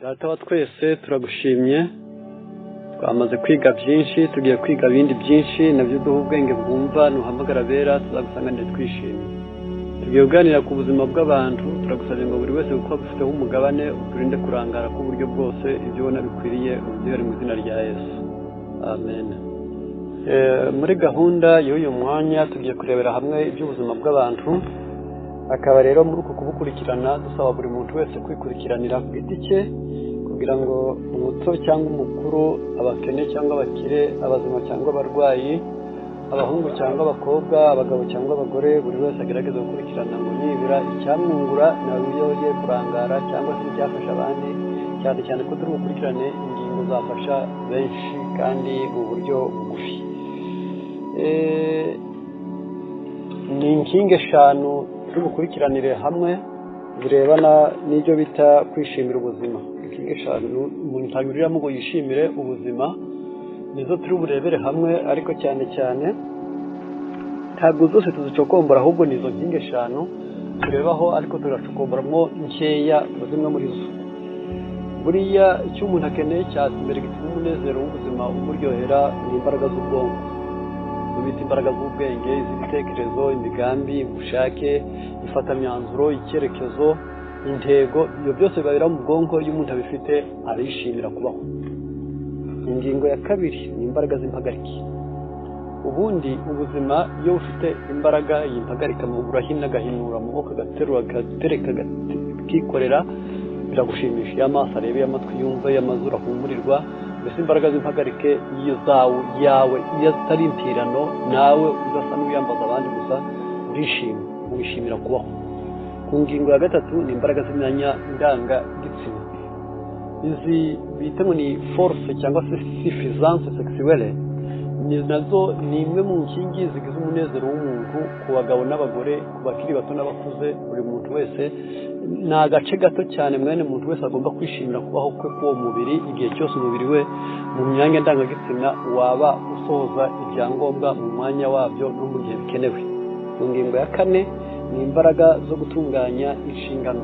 Data wa twese, turagushimye. Twamaze kwiga byinshi, tugiye kwiga ibindi byinshi nabyo. Duha ubwenge bwumva, nuhamagara abera tuzagusanganire twishimye. Tugiye kuganira ku buzima bw'abantu. Turagusabye ngo buri wese, kuko abifiteho umugabane, uturinde kurangara k'uburyo bwose. Ibyo ubona bikwiriye ubiduhere mu izina rya Yesu, amen. Muri gahunda y'uyu mwanya tugiye kurebera hamwe iby'ubuzima bw'abantu. Akaba rero muri uku kubukurikirana dusaba buri muntu wese kwikurikiranira ku giti cye, kugira ngo umuto cyangwa umukuru, abakene cyangwa abakire, abazima cyangwa abarwayi, abahungu cyangwa abakobwa, abagabo cyangwa abagore, buri wese agerageze gukurikirana ngo nibura icyamwungura nawe ye kurangara cyangwa se icyafasha abandi, cyane cyane ko turi bukurikirane ingingo zafasha benshi kandi mu buryo bugufi. Ni inkingi eshanu turi bukurikiranire hamwe zirebana n'ibyo bita kwishimira ubuzima. Inkingi eshanu umuntu anyuriramo ngo yishimire ubuzima nizo turi burebere hamwe, ariko cyane cyane ntabwo zose tuzicokombora, ahubwo ni izo nkingi eshanu turebaho, ariko turacokomboramo nkeya zimwe muri zo. Buriya icyo umuntu akeneye cya mbere gituma umunezero w'ubuzima umuryohera ni imbaraga z'ubwonko, izo bita imbaraga z'ubwenge, iz'ibitekerezo, imigambi, ubushake, ifatamyanzuro, icyerekezo, intego. Ibyo byose bibera mu bwonko. Iyo umuntu abifite arishimira kubaho. Ingingo ya kabiri ni imbaraga z'impagarike. Ubundi ubuzima iyo ufite imbaraga yimpagarika, amaguru ahina, agahinura amaboko, agaterura, agatereka, akikorera, biragushimisha. Iyo amaso areba, iyo amatwi yumva, iyo amazuru ahumurirwa, mbese imbaraga z'impagarike iyo zawe yawe iyo zitari impirano, nawe udasa n'uwiyambaza abandi gusa, urishima, wishimira kubaho. Ku ngingo ya gatatu ni imbaraga z'imyanya ndangagitsina. Izi bita ngo ni force cyangwa se suffisance sexuelle, ni nazo ni imwe mu nkingi zigize umunezero w'umuntu, ku bagabo n'abagore, ku bakiri bato n'abakuze, buri muntu wese. Ni agace gato cyane mwene muntu wese agomba kwishimira kubaho kwe k'uwo mubiri, igihe cyose umubiri we mu myanya ndangagitsina waba usohoza ibyangombwa mu mwanya wabyo no mu gihe bikenewe. Ku ngingo ya kane ni imbaraga zo gutunganya inshingano.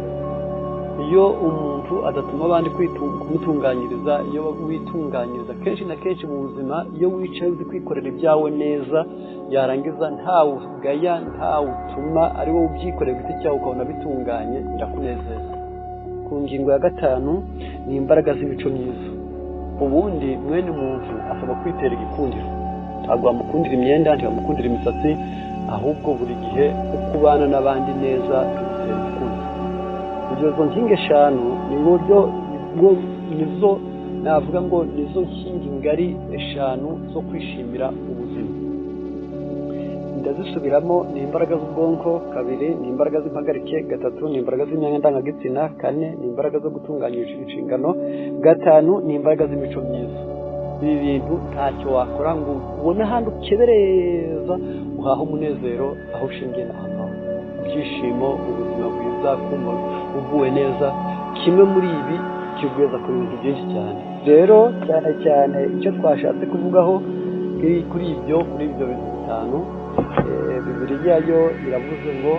Iyo umuntu adatuma abandi kumutunganyiriza, iyo witunganyiriza kenshi na kenshi mu buzima, iyo wicaye uzi kwikorera ibyawe neza, yarangiza ntawe ugaya, ntawe utuma, ari wowe ubyikorera ku giti cyawe, ukabona bitunganye, birakunezeza. Ku ngingo ya gatanu ni imbaraga z'imico myiza. Ubundi mwene muntu asaba kwitera igikundiro. Ntabwo wamukundira imyenda, ntiwamukundira imisatsi, ahubwo buri gihe uko ubana n'abandi neza bigutera igikundiro. Izo nkingi eshanu ni uburyo bwo, nizo navuga ngo nizo nkingi ngari eshanu zo kwishimira ubuzima. Ndazisubiramo: ni imbaraga z'ubwonko, kabiri ni imbaraga z'impagarike, gatatu ni imbaraga z'imyanya ndangagitsina, kane ni imbaraga zo gutunganya inshingano, gatanu ni imbaraga z'imico myiza. Ibi bintu ntacyo wakora ngo ubone ahandi ukebereza uhahe umunezero aho ushingiye n'aho ngaho. Ibyishimo, ubuzima bwiza, kumva uguwe neza, kimwe muri ibi kigweza ku bintu byinshi cyane. Rero cyane cyane icyo twashatse kuvugaho kuri ibyo bintu bitanu, Bibiliya yo iravuze ngo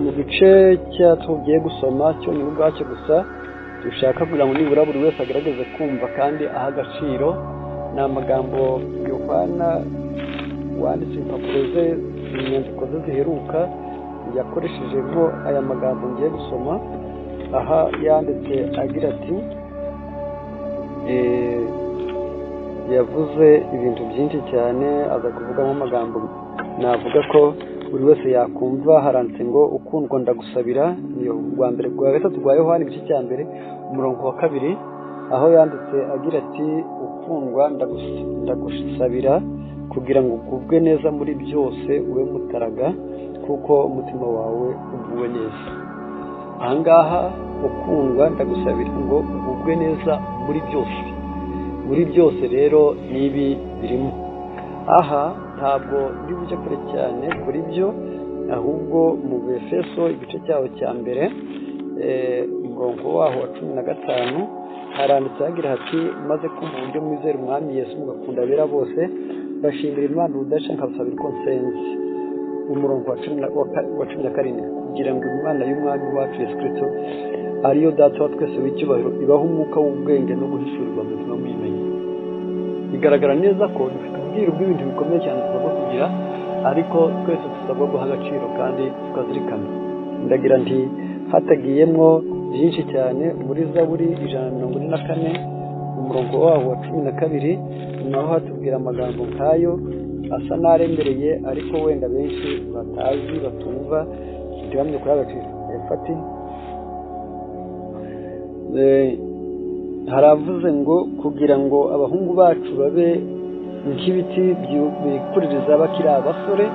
mu gice cya tugiye gusoma cyonyine ubwacyo gusa, dushaka kugira ngo nibura buri wese agerageze kumva kandi aha agaciro, ni amagambo Yohana wanditse impapuro ze, inyandiko ze ziheruka, yakoreshejemo aya magambo ngiye gusoma. Aha yanditse agira ati, yavuze ibintu byinshi cyane, aza kuvugamo amagambo navuga ko buri wese yakumva. Haranditse ngo: "Ukundwa, ndagusabira." Ni rwa mbere rwa gatatu rwa Yohani, igice cya mbere, umurongo wa kabiri, aho yanditse agira ati: "Ukundwa, ndagusabira kugira ngo ugubwe neza muri byose, ube mutaraga kuko umutima wawe uguwe neza." Ahangaha: "Ukundwa, ndagusabira ngo ugubwe neza muri byose." Muri byose rero n'ibi birimo. Aha ntabwo ndi bujye kure cyane kuri byo, ahubwo mu Befeso igice cyaho cya mbere, umurongo waho wa 15, haranditse hagira hati: "Maze kumva uburyo mwizera Umwami Yesu, mugakunda abera bose, bashimira Imana urudaca, nkabasabira uko nsenze." Umurongo wa 17. Kugira ngo Imana y'Umwami wacu Yesu Kristo, ariyo Data wa twese w'icyubahiro, ibaho umwuka w'ubwenge no guhishurirwa muzima muyimenye. Bigaragara neza ko dufite ubwiru bw'ibintu bikomeye cyane tugomba kugira, ariko twese dusabwa guha agaciro kandi tukazirikana. Ndagira nti hatagiyemwo byinshi cyane, muri Zaburi 144 umurongo waho wa 12 naho hatubwira amagambo nkayo asa n'aremereye, ariko wenda benshi batazi, batumva, ntibamenye kuri agaciro. Fati haravuze ngo kugira ngo abahungu bacu babe nk'ibiti bikuririza bakiri abasore,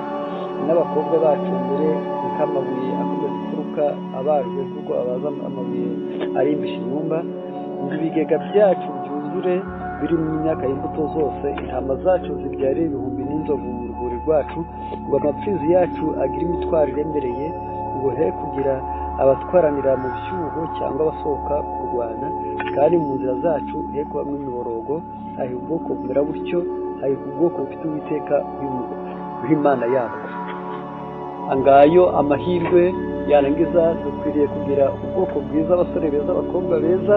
n'abakobwa bacu mbere nk'amabuye akomeza imfuruka abajwe, kuko abaza amabuye arimbisha inyumba, ngo ibigega byacu byuzure birimo imyaka y'imbuto zose, intama zacu zibyare ibihumbi n'inzovu mu rwuri rwacu, ngo amapfizi yacu agire imitwaro iremereye, ngo he kugira abatwaranira mu byuho cyangwa abasohoka kurwana, kandi mu nzira zacu he kubamo imiborogo. Hahirwa ubwoko bumera butyo, hahirwa ubwoko bufite Uwiteka w'Imana yabwo. Ngayo amahirwe yarangiza, dukwiriye kugira ubwoko bwiza, abasore beza, abakobwa beza,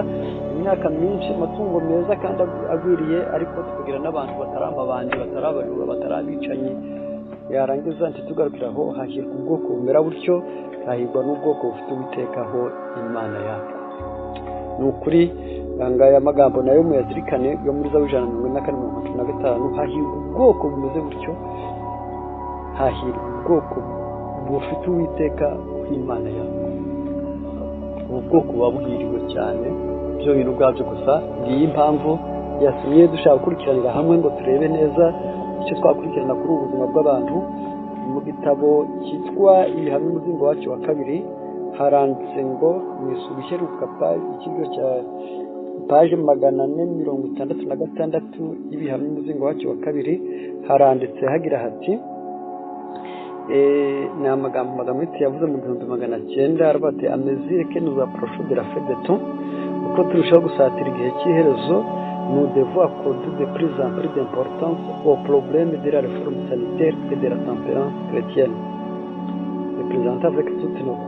imyaka myinshi, amatungo meza kandi agwiriye, ariko tukagira n'abantu batari amabandi, batari abajura, batari abicanyi. Yarangiza ntitugarukire aho, hahirwa ubwoko bumera butyo, hahirwa n'ubwoko bufite Uwiteka ho Imana yabwo. Ni ukuri ngaya magambo nayo muyazirikane, yo muri Zaburi 144:15, hahirwa ubwoko bumeze butyo, hahirwa ubwoko bufite Uwiteka w'Imana yabwo. Ubu bwoko buba bwiriwe cyane byonyine ubwabyo gusa. Ngiyi impamvu yatumye dushaka gukurikiranira hamwe ngo turebe neza icyo twakurikirana kuri ubu buzima bw'abantu. Mu gitabo cyitwa Ibihamya umuzingo wacu wa kabiri haranditse ngo mu isuku iheruka, ikigo cya paje 466 y'ibihamya umuzingo wacu wa kabiri, haranditse hagira hati, ni amagambo Magamiti yavuze mu 1900, aravuga ati: "À mesure que nous approchons de la fin des temps", uko turushaho gusatira igihe cy'iherezo, "nous devons accorder de plus en plus d'importance au problème de la réforme sanitaire et de la tempérance chrétienne, représentée avec toute nos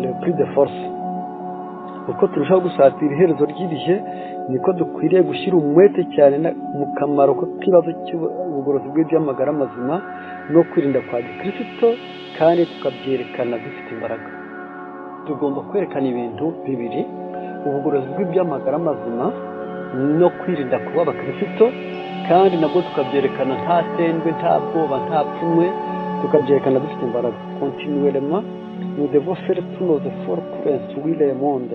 le plus de force." Uko turushaho gusatira iherezo ry'ibihe, niko dukwiriye gushyira umwete cyane mu kamaro k'ikibazo cy'ubugorozi bw'iby'amagara mazima no kwirinda kwa gikirisito, kandi tukabyerekana dufite imbaraga. Tugomba kwerekana ibintu bibiri: ubugorozi bw'iby'amagara mazima no kwirinda kuba abakirisito, kandi nabwo tukabyerekana nta sendwe, nta bwoba, nta pfunwe, tukabyerekana dufite imbaraga. "Continuellement, nous devons faire tous nos efforts pour instruire le monde,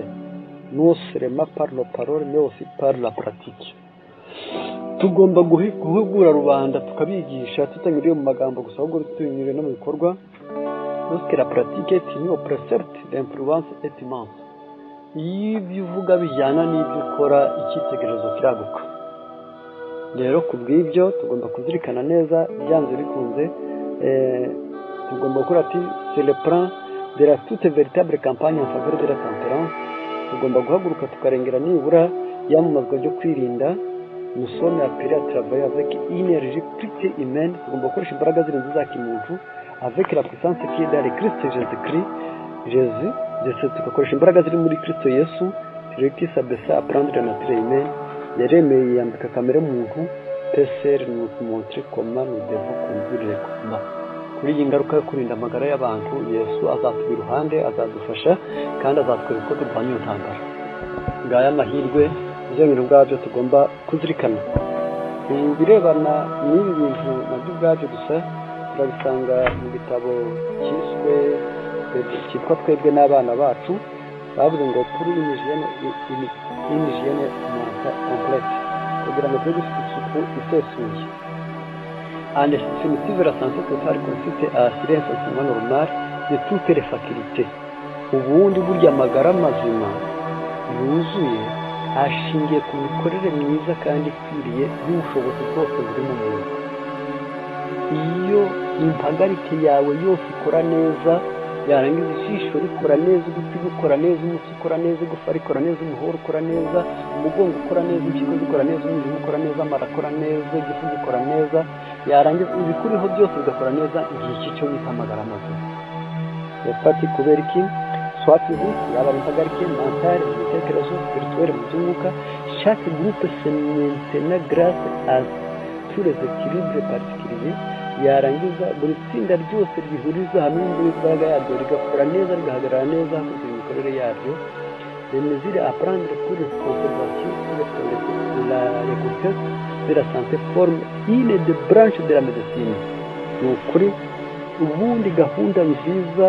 non seulement par nos paroles mais aussi par la pratique." Tugomba guhugura rubanda, tukabigisha tutanyuriye mu magambo gusa, ahubwo tubinyuriye no mu bikorwa. "Lorsque la pratique est unie au précepte, l'influence est immense." Iyo ibyo uvuga bijyana n'ibyo ukora, icyitegererezo kiraguka. Rero ku bw'ibyo tugomba kuzirikana neza, byanze bikunze tugomba gukora ati: "C'est le plan de la toute véritable campagne en faveur de la tempérance." Tugomba guhaguruka tukarengera nibura iyamamazwa ryo kwirinda. "Nous sommes appelés à travailler avec énergie plus que humaine", tugomba gukoresha imbaraga zirenze za kimuntu, "avec la puissance qui est dans le Christ Jésus-Christ Jésus", ndetse tugakoresha imbaraga ziri muri Kristo Yesu, celui qui s'abaissa à prendre la nature humaine, yaremeye yiyambika kamere muntu, peut seul nous montrer comment nous devons conduire le combat. Kuri iyi ngaruka yo kurinda amagara y'abantu, Yesu azatuba iruhande, azadufasha kandi azatwereka uko turwanya iyo ntambara. Ngaya amahirwe, ibyo bintu ubwabyo tugomba kuzirikana. Ibirebana n'ibi bintu nabyo ubwabyo gusa turabisanga mu gitabo cyiswe cyitwa Twebwe n'Abana Bacu. Bavuze ngo "pour une hygiène complète", kugira ngo tube dufite isuku isesuye. "En définitive, la santé totale consiste à assurer un fonctionnement normal de toutes les facultés." Ubundi burya amagara mazima yuzuye ashingiye ku mikorere myiza kandi ikwiriye y'ubushobozi bwose buri mu muntu. Iyo impagarike yawe yose ikora neza, yarangiza ijisho rikora neza, ugutwi gukora neza, umutsi ukora neza, igufa rikora neza, umuhoro ukora neza, umugongo ukora neza, impyiko zikora neza, umwijima ukora neza, amara akora neza, igifu gikora neza, yarangiza ibikuriho byose bigakora neza, ngiki cyo bita amagara mazima. Ati kubera iki? Soit physique, yaba ari impagarike, mentale, mu bitekerezo, spirituel, mu by'umwuka. Chaque groupe se maintient grâce à tous les équilibres particuliers. Yarangiza buri tsinda ryose rihuriza hamwe imbaraga yaryo, rigakora neza, rigahagarara neza hakurikijwe imikorere yaryo. Les mesures à prendre pour la conservation et la reconquête de la santé forment une des branches de la médecine. Ni ukuri, ubundi gahunda nziza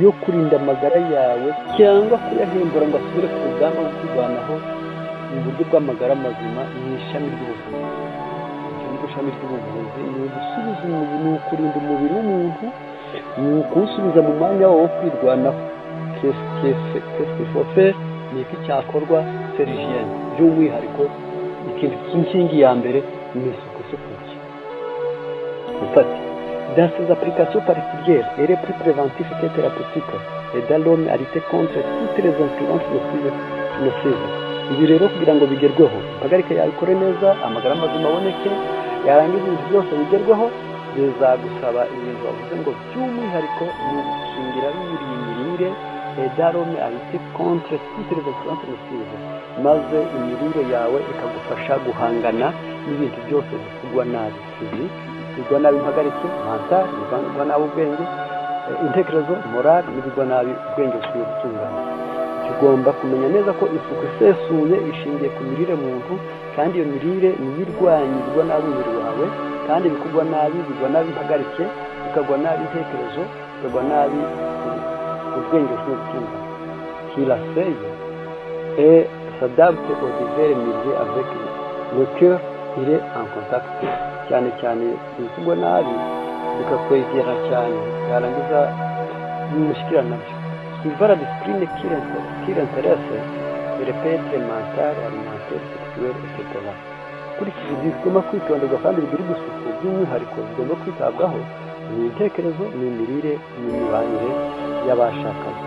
yo kurinda amagara yawe cyangwa kuyahembura ngo asubire ku rugamba rwo kwirwanaho mu buryo bw'amagara mazima ni ishami ry'ubuvuzi. Icyo ni ishami ry'ubuvuzi, ni ugusubiza umubiri, ni ukurinda umubiri w'umuntu, ni ukuwusubiza mu mwanya wawo wo kwirwanaho. Qu'est-ce qu'il faut faire? Ni iki cyakorwa? C'est l'hygiène. By'umwihariko, ikintu cy'inkingi ya mbere ni isuku isukuye. Ufate dans ses applications particulières, elle est plus préventive que thérapeutique, aidant l'homme à lutter contre toutes les influences nocives. Ibi rero kugira ngo bigerweho, impagarike yawe ikore neza, amagara mazima aboneke, yarangiza ibintu byose bigerweho, bizagusaba ibintu bavuze ngo by'umwihariko ni ugukingira binyuriye imirire. Aidant l'homme à lutter contre toutes les influences nocives, maze imirire yawe ikagufasha guhangana n'ibintu byose bikugwa nabi, physique, bigwa nabi impagarike, mental, bigwa nabi ubwenge, intekerezo, morale, n'ibigwa nabi ubwenge bukwiye gutungana. Tugomba kumenya neza ko isuku isesuye ishingiye ku mirire muntu, kandi iyo mirire niyo irwanya ibigwa nabi umubiri wawe, kandi ibikugwa nabi bigwa nabi impagarike, bikagwa nabi intekerezo, bikagwa nabi ubwenge bushinzwe gutungana. Qui la fait et s'adapte aux divers milieux avec lequel il est en contact. Cyane cyane ibikugwa nabi bikakwegera cyane, yarangiza bimushyikirana nabyo. Suivant la discipline qui l'intéresse, elle peut être mentale, alimentaire, sexuelle, etc. Ukurikije bigomba kwitonderwa kandi bigira isuku, by'umwihariko bigomba kwitabwaho ni intekerezo, ni imirire, ni imibanire y'abashakanye.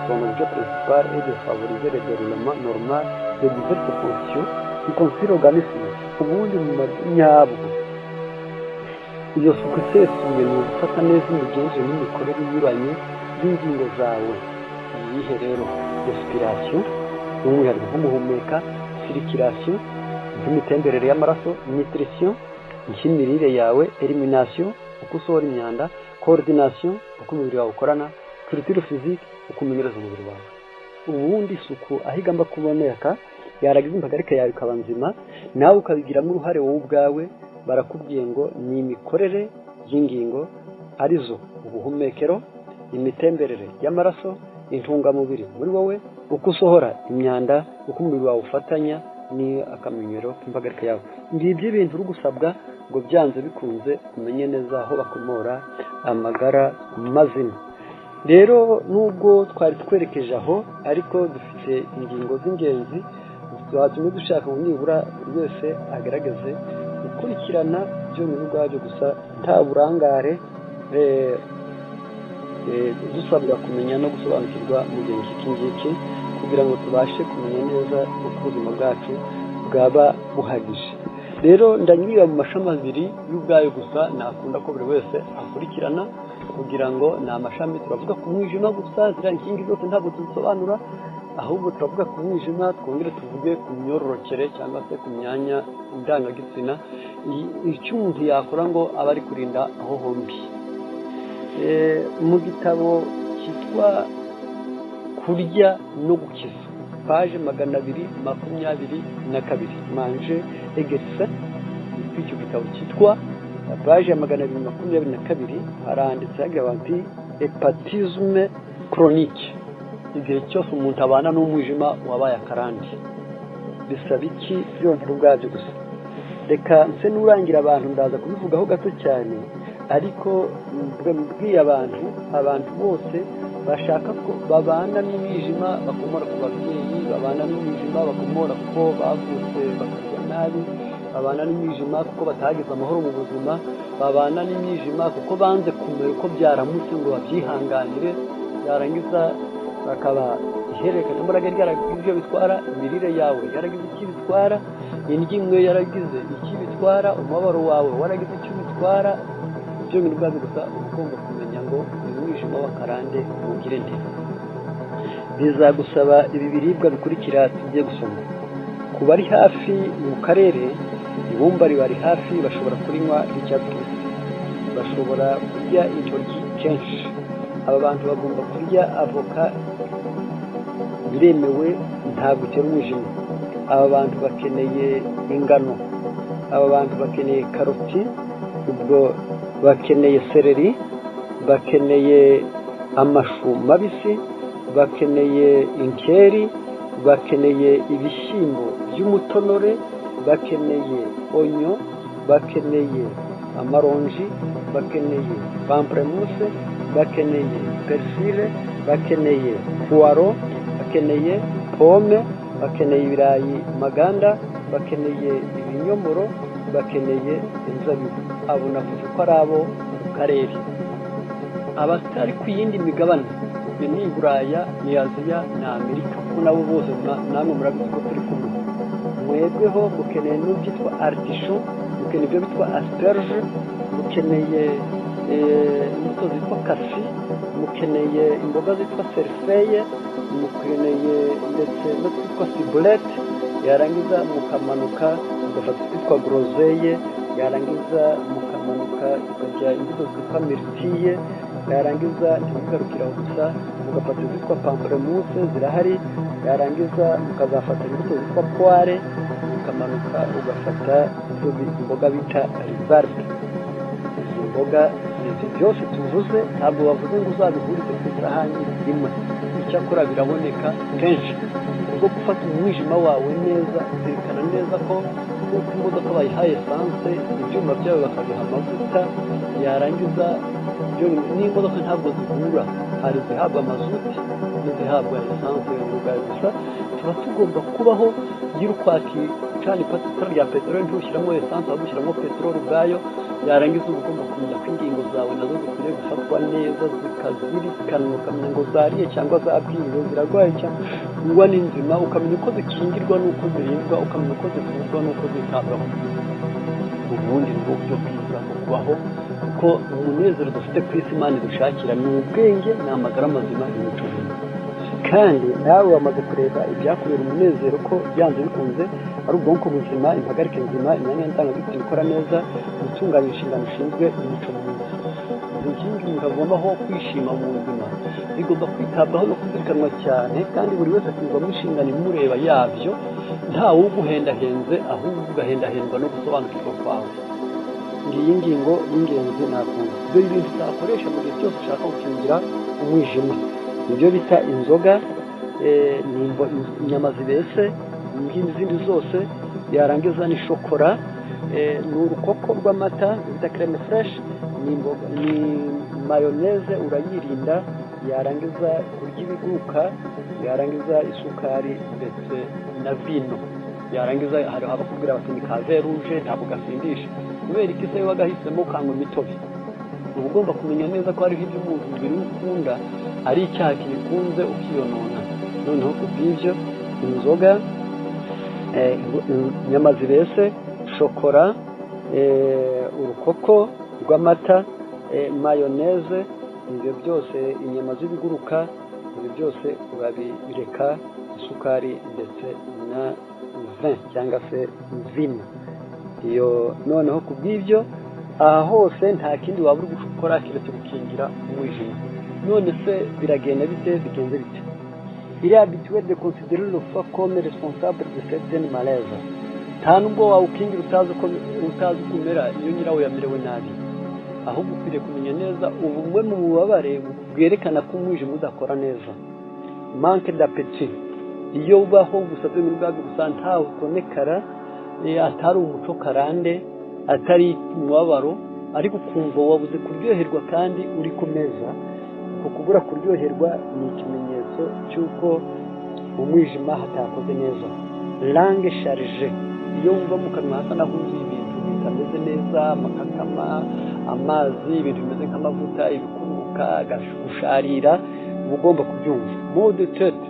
Son objet principal est de favoriser le déroulement normal de diverses fonctions qui constituent l'organisme. Ubundi mu nyabwo, iyo suku isesuye ni ugufata neza imigenzereze n'imikorere inyuranye y'ingingo zawe. Iyihe rero? Respiration, by'umwihariko nko guhumeka, circulation, nk'imitemberere y'amaraso, nutrition, nk'imirire yawe, élimination, uko usohora imyanda, coordination, uko umubiri wawe ukorana, culture physique, uko umenyereza umubiri wawe. Ubundi isuku aho igomba kuboneka, yaragize impagarike yawe ikaba nzima, nawe ukabigiramo uruhare wowe ubwawe. Barakubwiye ngo ni imikorere y'ingingo, arizo ubuhumekero, imitemberere y'amaraso, intungamubiri muri wowe, uko usohora imyanda, uko umubiri wawe ufatanya, ni akamenyero k'impagarike yawe. Ngibyo ibintu uri gusabwa ngo byanze bikunze umenye neza aho bakomora amagara mazima. Rero nubwo twari twerekeje aho, ariko dufite ingingo z'ingenzi zatumye dushaka ngo nibura buri wese agaragaze gukurikirana byonyine ubwabyo gusa, nta burangare, dusabwa kumenya no gusobanukirwa mu gihe nk'iki ngiki kugira ngo tubashe kumenya neza uko ubuzima bwacu bwaba buhagije. Rero ndanyurira mu mashami abiri y'ubwayo gusa, nakunda ko buri wese akurikirana, kugira ngo ni amashami. Turavuga ku mwijima gusa, ziriya nkingi zose ntabwo tuzisobanura, ahubwo turavuga ku mwijima, twongere tuvuge ku myororokere cyangwa se ku myanya ndangagitsina, icyo umuntu yakora ngo abe ari kurinda aho hombi. Mu gitabo cyitwa Kurya no Gukiza, page 222, Manger et guérir, icyo gitabo cyitwa, page ya 222, haranditse hagira bati: "Hépatisme chronique." Igihe cyose umuntu abana n'umwijima wabaye akarande, bisaba iki byonyine ubwabyo gusa? Reka nse n'urangira abantu, ndaza kubivugaho gato cyane, ariko mbwiye abantu bose bashaka ko babana n'umwijima bakomora ku babyeyi, babana n'umwijima bakomora kuko bavutse bakarya nabi, babana n'umwijima kuko batagize amahoro mu buzima, babana n'imyijima kuko banze kumenya uko byaramutse ngo babyihanganire, yarangiza bakaba ihererekanyambaraga ryaragize ibyo bitwara, imirire yawe yaragize icyo bitwara, indyo imwe yaragize icyo bitwara, umubabaro wawe waragize icyo bitwara. Ibyo bintu ubwabyo gusa uba ugomba kumenya ngo uyu mwijima. umwijima w'akarande ugire nte? Bizagusaba ibi biribwa bikurikira tugiye gusoma. Ku bari hafi mu karere, ibumba ribari hafi, bashobora kurinywa ry'icyatsi kibisi. Bashobora kurya intoryi kenshi. Aba bantu bagomba kurya avoka, biremewe, ntabwo itera umwijima. Aba bantu bakeneye ingano. Aba bantu bakeneye karoti, ubwo bakeneye céleri, bakeneye amashu mabisi, bakeneye inkeri, bakeneye ibishyimbo by'umutonore, bakeneye oignon, bakeneye amaronji, bakeneye pamplemousse, bakeneye persil, bakeneye puwaro, bakeneye pome, bakeneye ibirayi maganda, bakeneye ibinyomoro, bakeneye inzabibu. Abo navuze ko ari abo mu karere. Abatari ku yindi migabane, ibyo ni Buraya, ni Aziya, ni Amerika, kuko nabo bose namwe murabizi ko turi kumwe. Mwebweho mukeneye n'ibyitwa artichaut, mukeneye ibyo bitwa asperge, mukeneye imbuto zitwa cassis, mukeneye imboga zitwa cerfeuil, mukeneye ndetse n'utwitwa ciboulette. Yarangiza mukamanuka mugafata utwitwa groseille, yarangiza mukamanuka tukajya imbuto zitwa myrtille, yarangiza ntimugarukire aho gusa, mugafata izitwa pamplemousse, zirahari, yarangiza mukazafata imbuto zitwa poire, mukamanuka ugafata imboga bita rhubarbe. Izi mboga, izi byose tuvuze, ntabwo bavuze ngo uzabihurize ku isahani imwe. Icyakora biraboneka kenshi. Ubwo gufata umwijima wawe neza, zirikana neza ko nk'uko imodoka bayihaye essence, ibyuma byayo bakabiha amavuta, yarangiza n'imodoka ntabwo zihura. Hari izihabwa mazuti n'izihabwa essence ubwayo gusa. Tuba tugomba kubaho iyo uri kwaka, ucana itara rya peteroli, ntushyiramo essence, ahubwo ushyiramo peteroli ubwayo. Yarangiza uba ugomba kumenya ko ingingo zawe nazo zikwiriye gufatwa neza, zikazirikanwa, ukamenya ngo zariye cyangwa zabwiriwe, zirarwaye cyangwa ni nzima, ukamenya uko zikingirwa n'uko zirindwa, ukamenya uko zivurwa n'uko zitabwaho. Ubundi ni bwo buryo bwiza bwo kubaho, kuko umunezero dufite ku isi Imana idushakira ni ubwenge, ni amagara mazima, imico myiza. Kandi nawe wamaze kureba ibyakubera umunezero, ko byanze bikunze ari ubwonko buzima, impagarike nzima, imyanya ndangagitsina ikora neza, gutunganya inshingano ushinzwe, imico myiza. Izi nkingi umuntu agombaho kwishima mu buzima zigomba kwitabwaho no kuzirikanwa cyane, kandi buri wese akiyumvamo inshingano imureba yabyo, ntawe uguhendahenze, ahubwo ugahendahendwa no gusobanukirwa kwawe. Ngiyi ngingo y'ingenzi nakumva. Dore ibintu utakoresha mu gihe cyose ushaka gukingira umwijima: nibyo bita inzoga, inyama zibese n'izindi zose, yarangiza ni shokora, ni urukoko rw'amata bita crème fraîche, ni mayonnaise urayirinda, yarangiza kurya ibiguruka, yarangiza isukari ndetse na vino. Yarangiza hari abakubwira bati ni ka vin rouge, ntabwo gasindisha. Kubera iki se wagahisemo ukanywa imitobe? Uba ugomba kumenya neza ko hariho ibyo umuntu umubiri we ukunda, ari icyaha kibikunze ukiyonona. Noneho ku bw'ibyo, inzoga, inyama zibese, shokora, urukoko rw'amata, mayonnaise, ibyo byose, inyama z'ibiguruka, ibyo byose urabireka, isukari ndetse na vin cyangwa se vino iyo. Noneho ku bw'ibyo, aha hose nta kindi waba uri gukora keretse gukingira umwijima. None se biragenda bite? Bigenze bite? Il est habituel de considérer le foie comme responsable de certaines malaises. Nta nubwo wawukingira utazi uko umera iyo nyirawo yamerewe nabi. Ahubwo ukwiriye kumenya neza ubumwe mu bubabare bwerekana ko umwijima udakora neza: manque d'appétit, iyo ubaho gusa byo ubwabyo gusa, ntawe utonekara, atari umuco karande, atari umubabaro, ariko ukumva wabuze kuryoherwa kandi uri ku meza. Uko kubura kuryoherwa ni ikimenyetso cy'uko mu mwijima hatakoze neza. Langue chargée, iyo wumva mu kanwa hasa n'ahuzuye ibintu bitameze neza, amakakama, amazi, ibintu bimeze nk'amavuta, ibikururuka, gusharira, uba ugomba kubyumva. Maux de tête,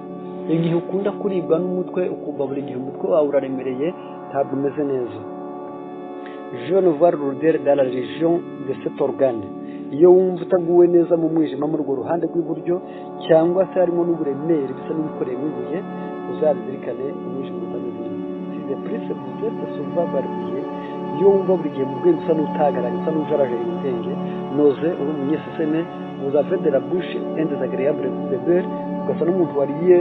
igihe ukunda kuribwa n'umutwe, ukumva buri gihe umutwe wawe uraremereye, ntabwo umeze neza. Gêne voire lourdeur dans la région de cet organe, Iyo wumva utaguwe neza mu mwijima muri urwo ruhande rw'iburyo, cyangwa se harimo n'uburemere bisa n'ibikoreyemo ibuye, uzabizirikane, umwijima utameze neza. Si de plus vous êtes souvent barbouillé, iyo wumva buri gihe mu bwenge usa n'utagaraye, usa n'ujarajaye mu bwenge, nausées, uri umunyeseseme, vous avez de la bouche un désagréable goût de beurre, ugasa n'umuntu wariye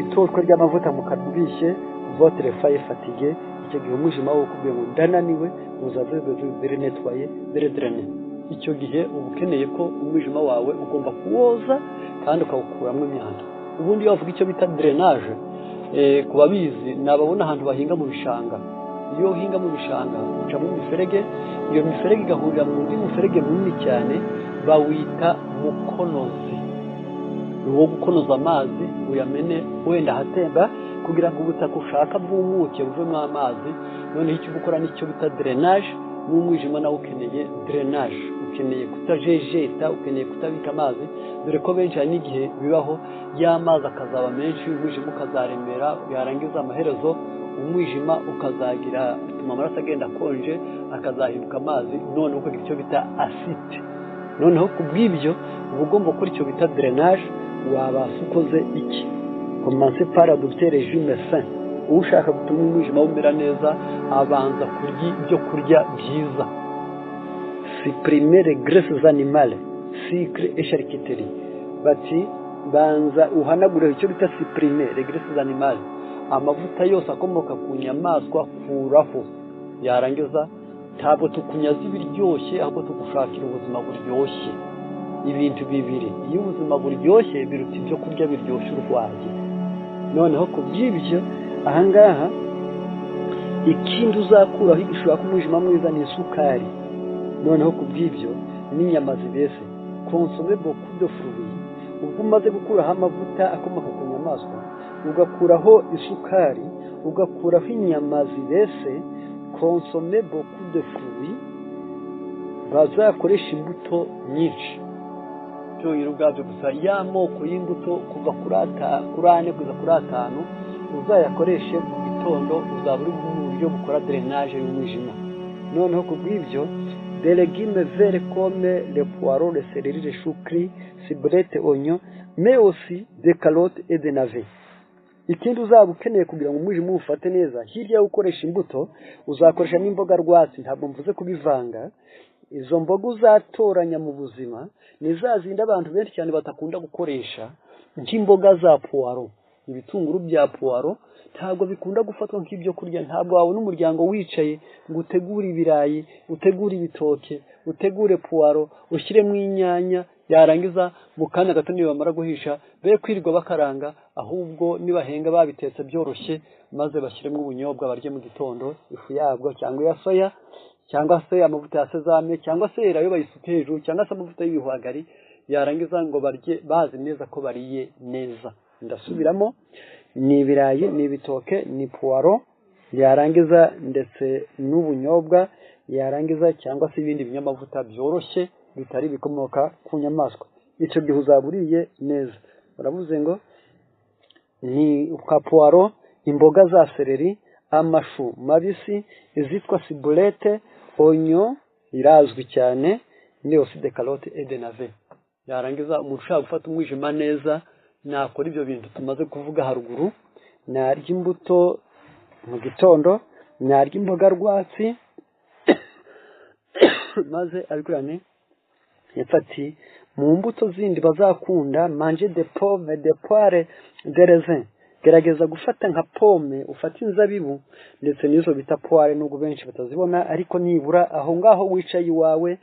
itotwe ry'amavuta mu kanwa ubishye, votre foie est fatigué. Icyo gihe umwijima wo ukubwiye ngo ndananiwe. Vous avez besoin de nettoyer, de drainer. Icyo gihe uba ukeneye ko umwijima wawe ugomba kuwoza kandi ukawukuramo imyanda. Ubundi iyo bavuga icyo bita drainage, ku babizi ni ababona ahantu bahinga mu bishanga. Iyo uhinga mu bishanga ucamo imiferege, iyo miferege igahurira mu undi muferege munini cyane, bawita mukonozi. Ni uwo gukonoza amazi, uyamene wenda ahatemba kugira ngo ubutaka ushaka bwumuke, buvemo amazi. Noneho icyo ukora nicyo bita drainage. N'umwijima nawe ukeneye drainage, ukeneye kutajejeta, ukeneye kutabika amazi, dore ko benshi hari n'igihe bibaho y'amazi akazaba menshi, umwijima ukazaremera, yarangiza amaherezo umwijima ukazagira bituma amaraso agenda akonje, akazahinduka amazi, noneho ukagira icyo bita ascite. Noneho ku bw'ibyo uba ugomba gukora icyo bita drainage. Wabasha ukoze iki? Commencez par adopter régime sain. Ushaka gutuma umwijima umera neza abanza kurya ibyo kurya byiza. Supprimer les graisses animales, sucre et charcuterie. Bati banza uhanagure icyo bita supprimer les graisses animales, amavuta yose akomoka ku nyamaswa kuraho. Yarangiza, ntabwo tukunyaza ibiryoshye, ahubwo tugushakira ubuzima buryoshye. Ibintu bibiri, iyo ubuzima buryoshye biruta ibyo kurya biryoshye urwaye. Noneho ku bw'ibyo ahangaha, ikindi uzakuraho igishobora ko umwijima mwiza ni isukari. Noneho ku bw'ibyo n'inyama zibese. Consommer beaucoup de fruits. Ubwo umaze gukuraho amavuta akomoka ku nyamaswa, ugakuraho isukari, ugakuraho inyama zibese, consommer beaucoup de fruits, bazakoresha imbuto nyinshi byonyine ubwabyo gusa. Y'amoko y'imbuto kuva kuri 4 kugeza kuri 5 uzayakoreshe mu gitondo, uzaba uri mu buryo bukora drainage y'umwijima. Noneho ku bw'ibyo, des légumes verts comme les poireaux, le céleri, le chou cru, ciboulette, oignon, mais aussi des carottes et des navets. Ikindi uzaba ukeneye kugira ngo umwijima uwufate neza, hirya yo gukoresha imbuto uzakoresha n'imboga rwatsi. Ntabwo mvuze kubivanga. Izo mboga uzatoranya mu buzima ni za zindi abantu benshi cyane badakunda gukoresha, nk'imboga za puwaro, ibitunguru bya puwaro ntabwo bikunda gufatwa nk'ibyo kurya. Ntabwo wabona umuryango wicaye ngo utegure ibirayi, utegure ibitoke, utegure puwaro, ushyiremo inyanya, yarangiza mu kanya gato niyo bamara guhisha be kwirirwa bakaranga, ahubwo nibahenga babitetse byoroshye, maze bashyiremo ubunyobwa barye mu gitondo, ifu yabwo cyangwa iya soya, cyangwa se amavuta ya sésame, cyangwa se elayo bayisuke hejuru, cyangwa se amavuta y'ibihwagari, yarangiza ngo barye bazi neza ko bariye neza. Ndasubiramo: ni ibirayi, ni ibitoke, ni puwaro, yarangiza ndetse n'ubunyobwa, yarangiza cyangwa se ibindi binyamavuta byoroshye bitari ibikomoka ku nyamaswa. Icyo gihe uzaba uriye neza. Uravuze ngo ni ka puwaro, imboga za seleri, amashu mabisi, izitwa ciboulette, oignon irazwi cyane, ni aussi de carottes et de navets. Yarangiza umuntu ushaka gufata umwijima neza nakora ibyo bintu tumaze kuvuga haruguru: narya imbuto mu gitondo, narya imboga rwatsi, maze abikurane. Ati mu mbuto zindi bazakunda, manger de pomme, de poire, de raisin. Gerageza gufata nka pome, ufate inzabibu ndetse n'izo bita poire, nubwo benshi batazibona, ariko nibura aho ngaho wicaye iwawe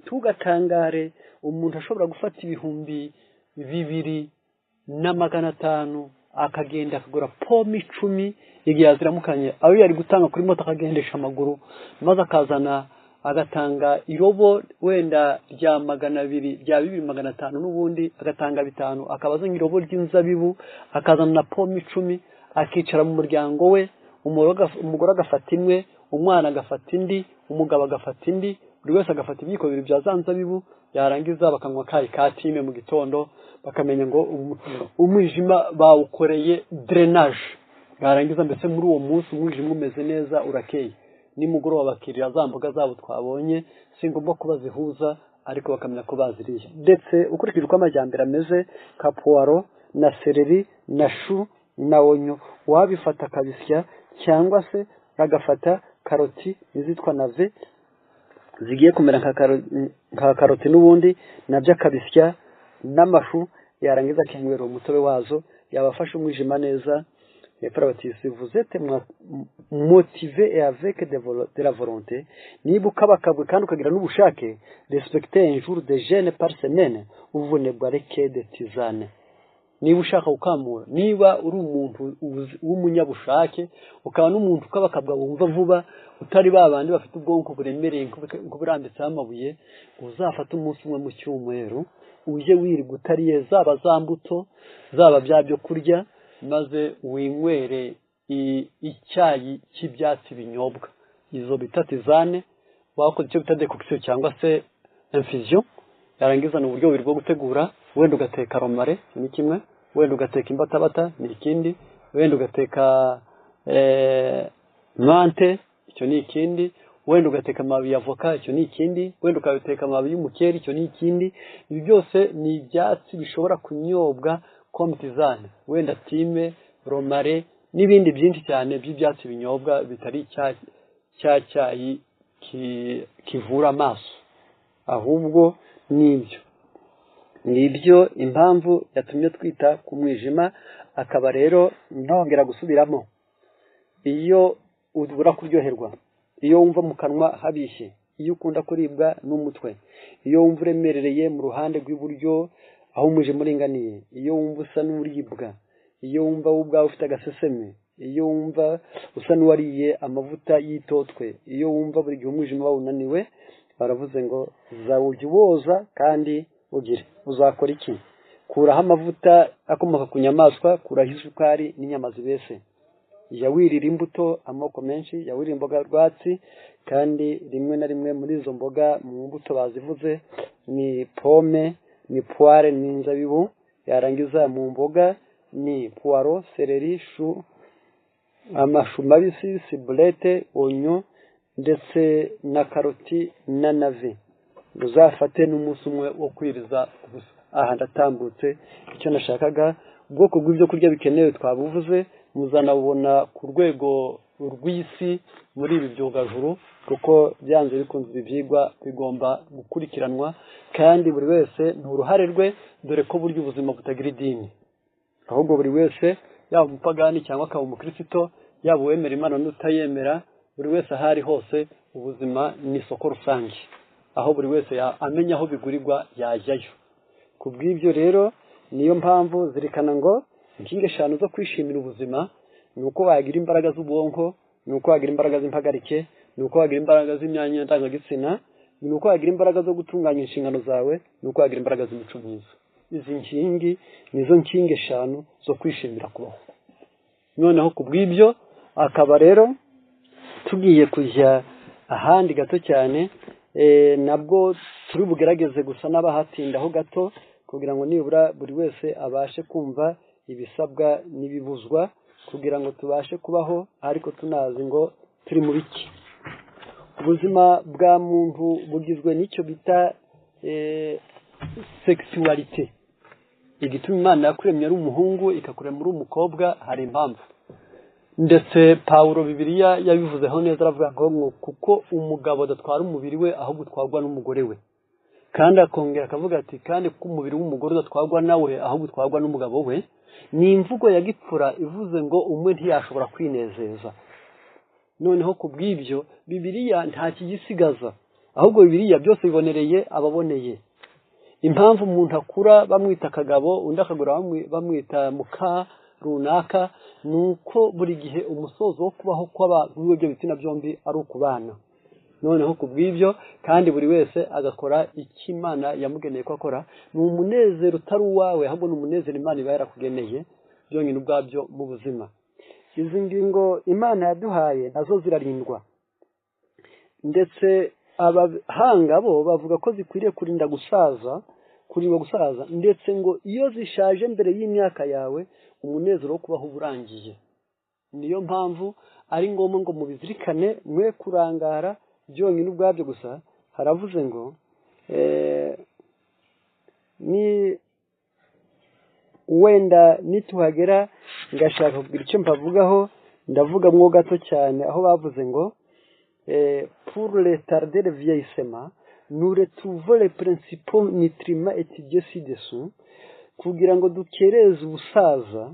ntugatangare umuntu ashobora gufata 2500 akagenda akagura pome 10 igihe yaziramukanye, ayo yari gutanga kuri moto akagendesha amaguru, maze akazana agatanga irobo wenda rya 200, rya 2500, n'ubundi agatanga 5, akaba azanye irobo ry'inzabibu, akazana na pome 10, akicara mu muryango we, umugore agafata imwe, umwana agafata indi, umugabo agafata indi, buri wese agafata ibiyiko bibiri bya za nzabibu, yarangiza bakanywa kayi ka time mu gitondo, bakamenya ngo umwijima bawukoreye drainage. Yarangiza mbese muri uwo munsi umwijima umeze neza, urakeye. Nimugoroba bakirira za mboga zabo twabonye, si ngombwa ko bazihuza, ariko bakamenya ko baziriye. Ndetse ukurikije uko amajyambere ameze, ka puwaro na seleri na chou na oignon wabifata akabisya, cyangwa se agafata karoti n'izitwa navet zigiye kumera nka karoti n'ubundi, nabyo akabisya n'amashu, yarangiza akinywera umutobe wazo, yabafasha umwijima neza. Hepfo bati: "Si vous êtes motivé et avec de la volonté", niba ukabakabwe kandi ukagira n'ubushake, "respectez un jour de jeûne par semaine, vous ne boirez que de tisane." Niba ushaka gukamura, niba uri umuntu w'umunyabushake, ukaba n'umuntu ukabakabwa wumva vuba, utari ba bandi bafite ubwonko buremereye nk'uburambitseho amabuye, uzafate umunsi umwe mu cyumweru ujye wirirwa utariye, zaba za mbuto, zaba bya byo kurya, maze winywere icyayi cy'ibyatsi binyobwa, izo bita tisane, wakoze icyo bita décoction cyangwa se infusion. Yarangiza, ni uburyo bubiri bwo gutegura: wenda ugateka romarin, ni kimwe; wenda ugateka imbatabata, ni ikindi; wenda ugateka menthe, icyo ni ikindi; wenda ugateka amababi ya avoka, icyo ni ikindi; wenda ukabiteka amababi y'umukeri, icyo ni ikindi. Ibi byose ni ibyatsi bishobora kunyobwa comme tisane, wenda thym, romarin n'ibindi byinshi cyane by'ibyatsi binyobwa bitari cya cyayi kivura amaso, ahubwo nibyo nibyo impamvu yatumye twita ku mwijima. Akaba rero ntongera gusubiramo: iyo ubura kuryoherwa, iyo wumva mu kanwa habishye, iyo ukunda kuribwa n'umutwe, iyo wumva uremerereye mu ruhande rw'iburyo aho umwijima uringaniye, iyo wumva usa n'uribwa, iyo wumva wowe ubwawe ufite agaseseme, iyo wumva usa n'uwariye amavuta y'itotwe, iyo wumva buri gihe umwijima wawe unaniwe, baravuze ngo zawujya uwoza kandi ugire. Uzakora iki? Kuraho amavuta akomoka ku nyamaswa, kuraho isukari n'inyama zibese. Jya wirira imbuto amoko menshi, jya wirira imboga rwatsi, kandi rimwe na rimwe muri izo mboga, mu mbuto bazivuze ni pome, ni poire, ni inzabibu. Yarangiza mu mboga ni puwaro, seleri, chou, amashu mabisi, ciboulette, oignon, ndetse na karoti na navet. Uzafate n'umunsi umwe wo kwiriza ubusa. Aha ndatambutse icyo nashakaga. Ubwoko bw'ibyo kurya bikenewe twabuvuze, muzanabubona ku rwego rw'isi muri ibi byogajuru, kuko byanze bikunze ibi byigwa bigomba gukurikiranwa, kandi buri wese ni uruhare rwe, dore ko burya ubuzima butagira idini, ahubwo buri wese, yaba umupagani cyangwa akaba umukirisito, yaba uwemera Imana n'utayemera, buri wese aho ari hose, ubuzima ni isoko rusange, aho buri wese amenya aho bigurirwa yajyayo. Ku bw'ibyo rero, niyo mpamvu zirikana ngo inkingi eshanu zo kwishimira ubuzima ni uko wagira imbaraga z'ubwonko, ni uko wagira imbaraga z'impagarike, ni uko wagira imbaraga z'imyanya ndangagitsina, ni uko wagira imbaraga zo gutunganya inshingano zawe, ni uko wagira imbaraga z'imico myiza. Izi nkingi nizo nkingi eshanu zo kwishimira kubaho. Noneho ku bw'ibyo, akaba rero tugiye kujya ahandi gato cyane, nabwo turi bugerageze gusa n'abahatindaho gato, kugira ngo nibura buri wese abashe kumva ibisabwa n'ibibuzwa, kugira ngo tubashe kubaho ariko tunazi ngo turi mu biki. Ubuzima bwa muntu bugizwe n'icyo bita sexualité. Igituma Imana yakuremye ari umuhungu, ikakurema uri umukobwa, hari impamvu. Ndetse Pawulo, Bibiliya yabivuzeho neza, aravuga ngo kuko umugabo adatwara umubiri we, ahubwo utwarwa n'umugore we. Kandi akongera akavuga ati kandi kuko umubiri w'umugore udatwarwa nawe, ahubwo utwarwa n'umugabo we. Ni imvugo ya gipfura ivuze ngo umwe ntiyashobora kwinezeza. Noneho ku bw'ibyo, Bibiliya nta kigisigaza, ahubwo Bibiliya byose bibonereye ababoneye. Impamvu umuntu akura bamwita akagabo, undi akagura bamwita muka runaka, ni uko buri gihe umusozo wo kubaho kw'abantu ibyo bitsina byombi ari ukubana. Noneho ku bw'ibyo, kandi buri wese agakora icyo Imana yamugeneye ko akora. Ni umunezero utari uwawe, ahubwo ni umunezero Imana iba yarakugeneye byonyine ubwabyo mu buzima. Izi ngingo Imana yaduhaye nazo zirarindwa, ndetse abahanga bo bavuga ko zikwiriye kurinda gusaza, kurindwa gusaza, ndetse ngo iyo zishaje mbere y'imyaka yawe, umunezero wo kubaho uba urangiye. Niyo mpamvu ari ngombwa ngo mubizirikane, mwe kurangara byonyine ubwabyo gusa. Haravuze ngo Ni wenda nituhagera ngashaka kugira icyo mpavugaho, ndavuga mwo gato cyane aho bavuze ngo: "Pour retarder le vieillissement, nous retrouvons les principaux nutriments étudiés ci-dessous." Kugira ngo dukereze ubusaza,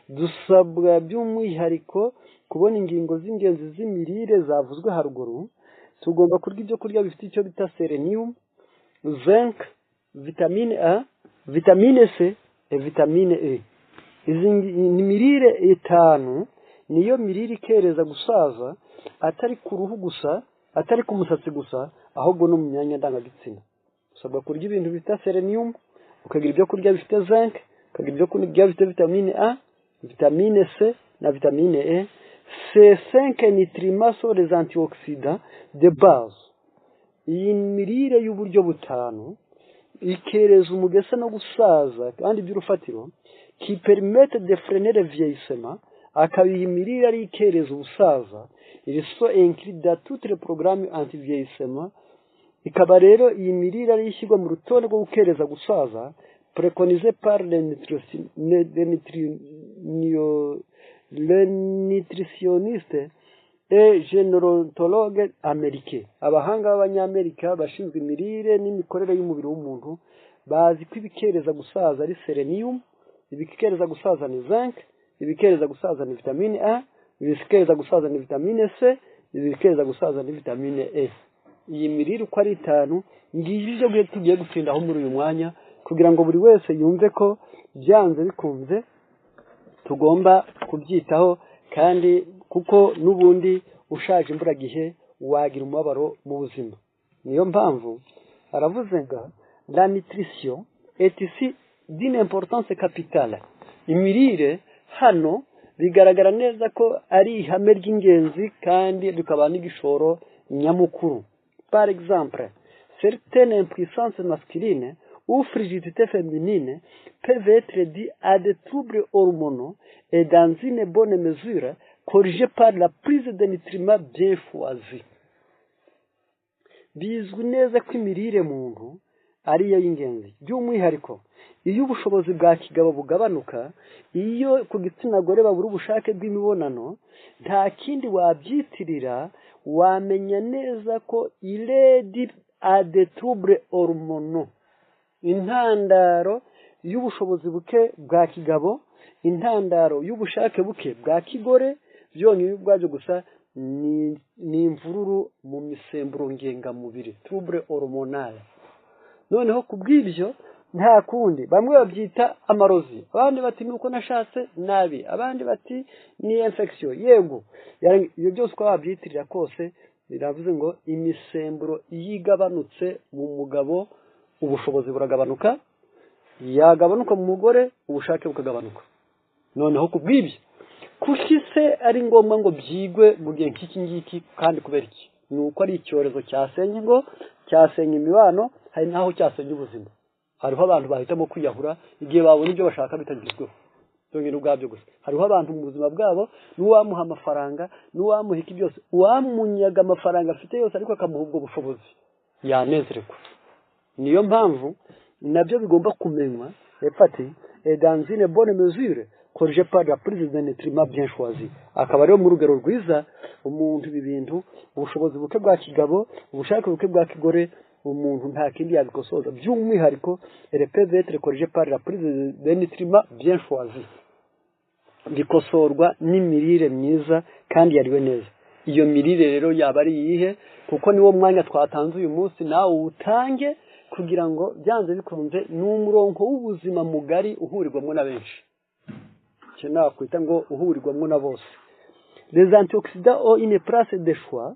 dusabwa by'umwihariko kubona ingingo z'ingenzi z'imirire zavuzwe haruguru. Tugomba kurya ibyo kurya bifite icyo bita sélénium, zinc, vitamine A, vitamine C et vitamine E. Izi ni mirire itanu, niyo mirire ikereza gusaza, atari ku ruhu gusa, atari ku musatsi gusa, ahubwo no mu myanya ndangagitsina. Usabwa kurya ibintu bita sélénium, ukagira ibyo kurya bifite zinc, ukagira ibyo kurya bifite vitamine A, vitamine C na vitamine E. Ces cinq nutriments sont les antioxydants de base. Iyi mirire y'uburyo butanu ikereza umugese no gusaza kandi by'urufatiro, qui permettent de freiner le vieillissement. Akaba iyi mirire ari ikereza ubusaza. Ils sont inclus dans tous les programmes anti-vieillissement. Ikaba rero iyi mirire ari ishyirwa mu rutonde rwo gukereza gusaza, préconisé par les nutritionnistes et gérontologues américains. Abahanga b'Abanyamerika bashinzwe imirire n'imikorere y'umubiri w'umuntu bazi ko ibikereza gusaza ari sélénium, ibikereza gusaza ni zinc, ibikereza gusaza ni vitamine A, ibikereza gusaza ni vitamine C, ibikereza gusaza ni vitamine E. Iyi mirire uko ari itanu, ngiyi ibyo tugiye gutindaho muri uyu mwanya, kugira ngo buri wese yumve ko byanze bikunze tugomba kubyitaho, kandi kuko n'ubundi ushaje imburagihe wagira umubabaro mu buzima. Niyo mpamvu aravuze ngo: "La nutrition est ici d'une importance capitale." Imirire hano bigaragara neza ko ari ihame ry'ingenzi kandi rikaba n'igishoro nyamukuru. Par exemple, certaines impuissances masculines ou frigidité féminine peuvent être dues à des troubles hormonaux et, dans une bonne mesure, corrigées par la prise de nutriments bien choisis. Bizwi neza ko imirire muntu ariyo y'ingenzi, by'umwihariko iyo ubushobozi bwa kigabo bugabanuka, iyo ku gitsina gore babura ubushake bw'imibonano. Nta kindi wabyitirira, wamenya neza ko il est dû à des troubles hormonaux. Intandaro y'ubushobozi buke bwa kigabo, intandaro y'ubushake buke bwa kigore, byonyine ubwabyo gusa ni imvururu mu misemburo ngengamubiri, trouble hormonal. Noneho ku bw'ibyo nta kundi, bamwe babyita amarozi, abandi bati ni uko nashatse nabi, abandi bati ni infection. Yego, ibyo byose uko wabyitirira kose, biravuze ngo imisemburo iyo igabanutse mu mugabo, ubushobozi buragabanuka, yagabanuka mu mugore, ubushake bukagabanuka. Noneho ku bw'ibyo, kuki se ari ngombwa ngo byigwe mu gihe nk'iki ngiki, kandi kubera iki? Ni uko ari icyorezo cyasenya ingo, cyasenya imibano, hari n'aho cyasenya ubuzima. Hariho abantu bahitamo kwiyahura igihe babona ibyo bashaka bitagezweho, byonyine ubwabyo gusa. Hariho abantu mu buzima bwabo n'uwamuha amafaranga, n'uwamuha iki byose, uwamunyaga amafaranga afite yose, ariko akamuha ubwo bushobozi, yanezererwa. Niyo mpamvu nabyo bigomba kumenywa. Hepfo ati: "Dans une bonne mesure corrigé par la prise de nutriments bien choisis." Akaba ariyo mu rugero rwiza umuntu ibi bintu, ubushobozi buke bwa kigabo, ubushake buke bwa kigore, umuntu nta kindi yabikosoza, by'umwihariko elles peuvent être corrigées par la prise de nutriments bien choisis. Bikosorwa n'imirire myiza kandi yariwe neza. Iyo mirire rero yaba ari iyihe? Kuko niwo mwanya twatanze uyu munsi, nawe uwutange, kugira ngo byanze bikunze ni umurongo w'ubuzima mugari uhurirwamo na benshi, icyo nakwita ngo uhurirwamo na bose. Les antioxydants ont une place de choix.